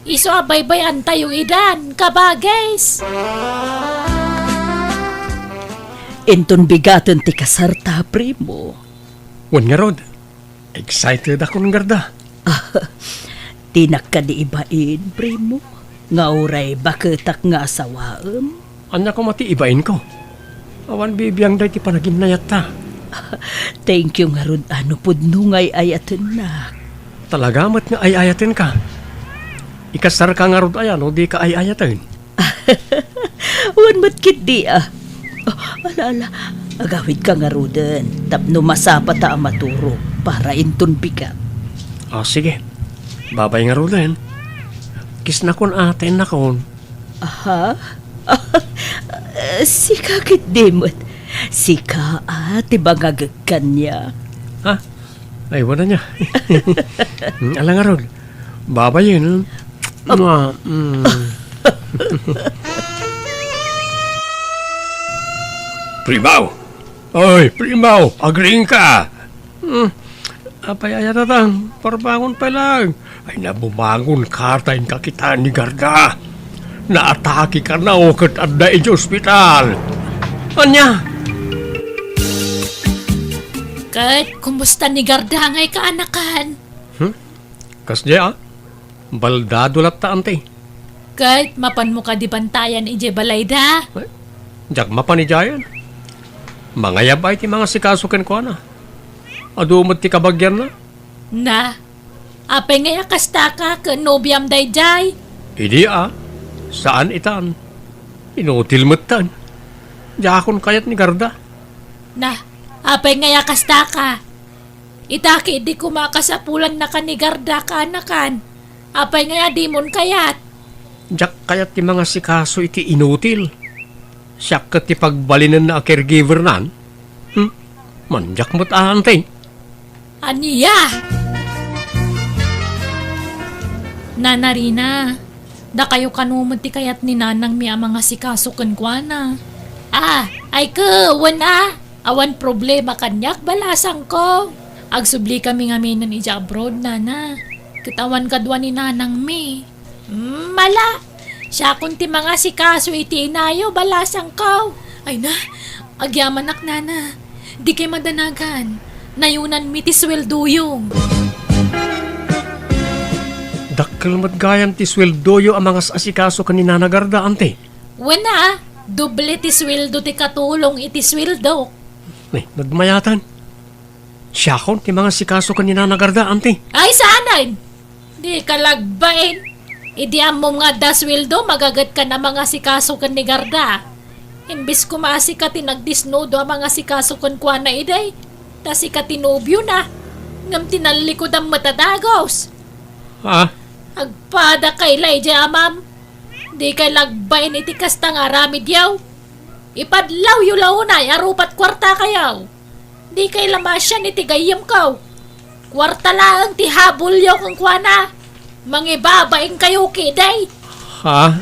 Isu a baybay-antayo idan, kabagis. Inton bigaten ti kasarta, Primo. Wen ngarud, excited akon, Garda. Dinak kadi ibain, Primo, nga uray baketak nga asawaem? Ania koma ti ibainko? Awan bibiang daydi panaginayatta. Thank you ngarud a no pudno nga ay-ayatennak. Talaga met nga ay-ayatenka. Ikasarka ngarud aya no dika ay-ayaten? Wen met ketdi a. Oh, ala, ala. Agawidka ngaruden tapno masapata a maturog para inton bigat. Ah, sige. Babay ngaruden. Kisnakon a, ta innakon. Aha? Sika ketdi met. Sika a ti bangagek kaniak. Ha? Ay, wala niya. Ala ngarud. Babayen, eh. Mua, mm. Primaw! Oy, Primaw! Agriingka! Hmm. Apay aya tatang, parbangon pay laeng. Ay, nabumangon ka ta inka kitaen ni Garda. Naatake kano ket adda idiay ospital. Ania? Ket, kumusta ni Garda ngay kaanakan? Hmm? Kasdiay, a? Baldado latta, anti. Ket, mapanmo kadi bantayan idiay balayda? Eh, diak mapan idiayen. Mangayab ay ti mangasikaso kenkuana. Adu met ti kabagianna. Na, apay ngay a kastaka ken nobiam daydiay? Idi a, saan itan. Inutil metten. Diakon kayat ni Garda. Na, apay ngay a kastaka? Ita ketdi koma a kasapulannaka ni Garda kaanakan. Apay ngay a dimon kayat? Diak kayat ti mangasikaso iti inutil. Siak ket ti pagbalinenna a caregivernan. Hmm? Mandiak met a, anti. Ania? Nana Rina, dakayo kano met ti kayat ni nanangmi a mangasikaso kenkuana? Ah, ay ket, wen a, awan problema kaniak, balasangko. Agsublikami ngaminen idiay abroad, nana. Ket awan kadua ni nanangmi. Mm, mala, siakon ti mangasikaso iti inayo, balasangko. Ay na, agyamanak, nana. Dikay madanagan. Nayunanmi ti sueldoyo. Dakkel met gayam ti sueldoyo a mangas-asikaso ken ni Nana Garda, anti. Wen a, doble ti sueldo ti katulong iti sueldok. Ay, nagmayatan. Siakon ti mangasikaso ken ni Nana Garda, anti. Ay, saanen? Dika lagbain. Idi ammom nga adda sueldo, magagetka a mangasikaso ken ni Garda. Imbes koma a sika ti nagdisnudo a mangasikaso kenkuana idi, ta sika ti nobiona, ngem tinallikudam met a dagus. Ah? Agpadaka la idiay amam. Dikay lagbain iti kasta nga aramidyo. Ipadlawyo la unay a rupat kuartakayo. Dikay la masian iti gayyemko. Kuarta laeng ti habulyo kenkuana. Mangibabainkayo ketdi. Ha?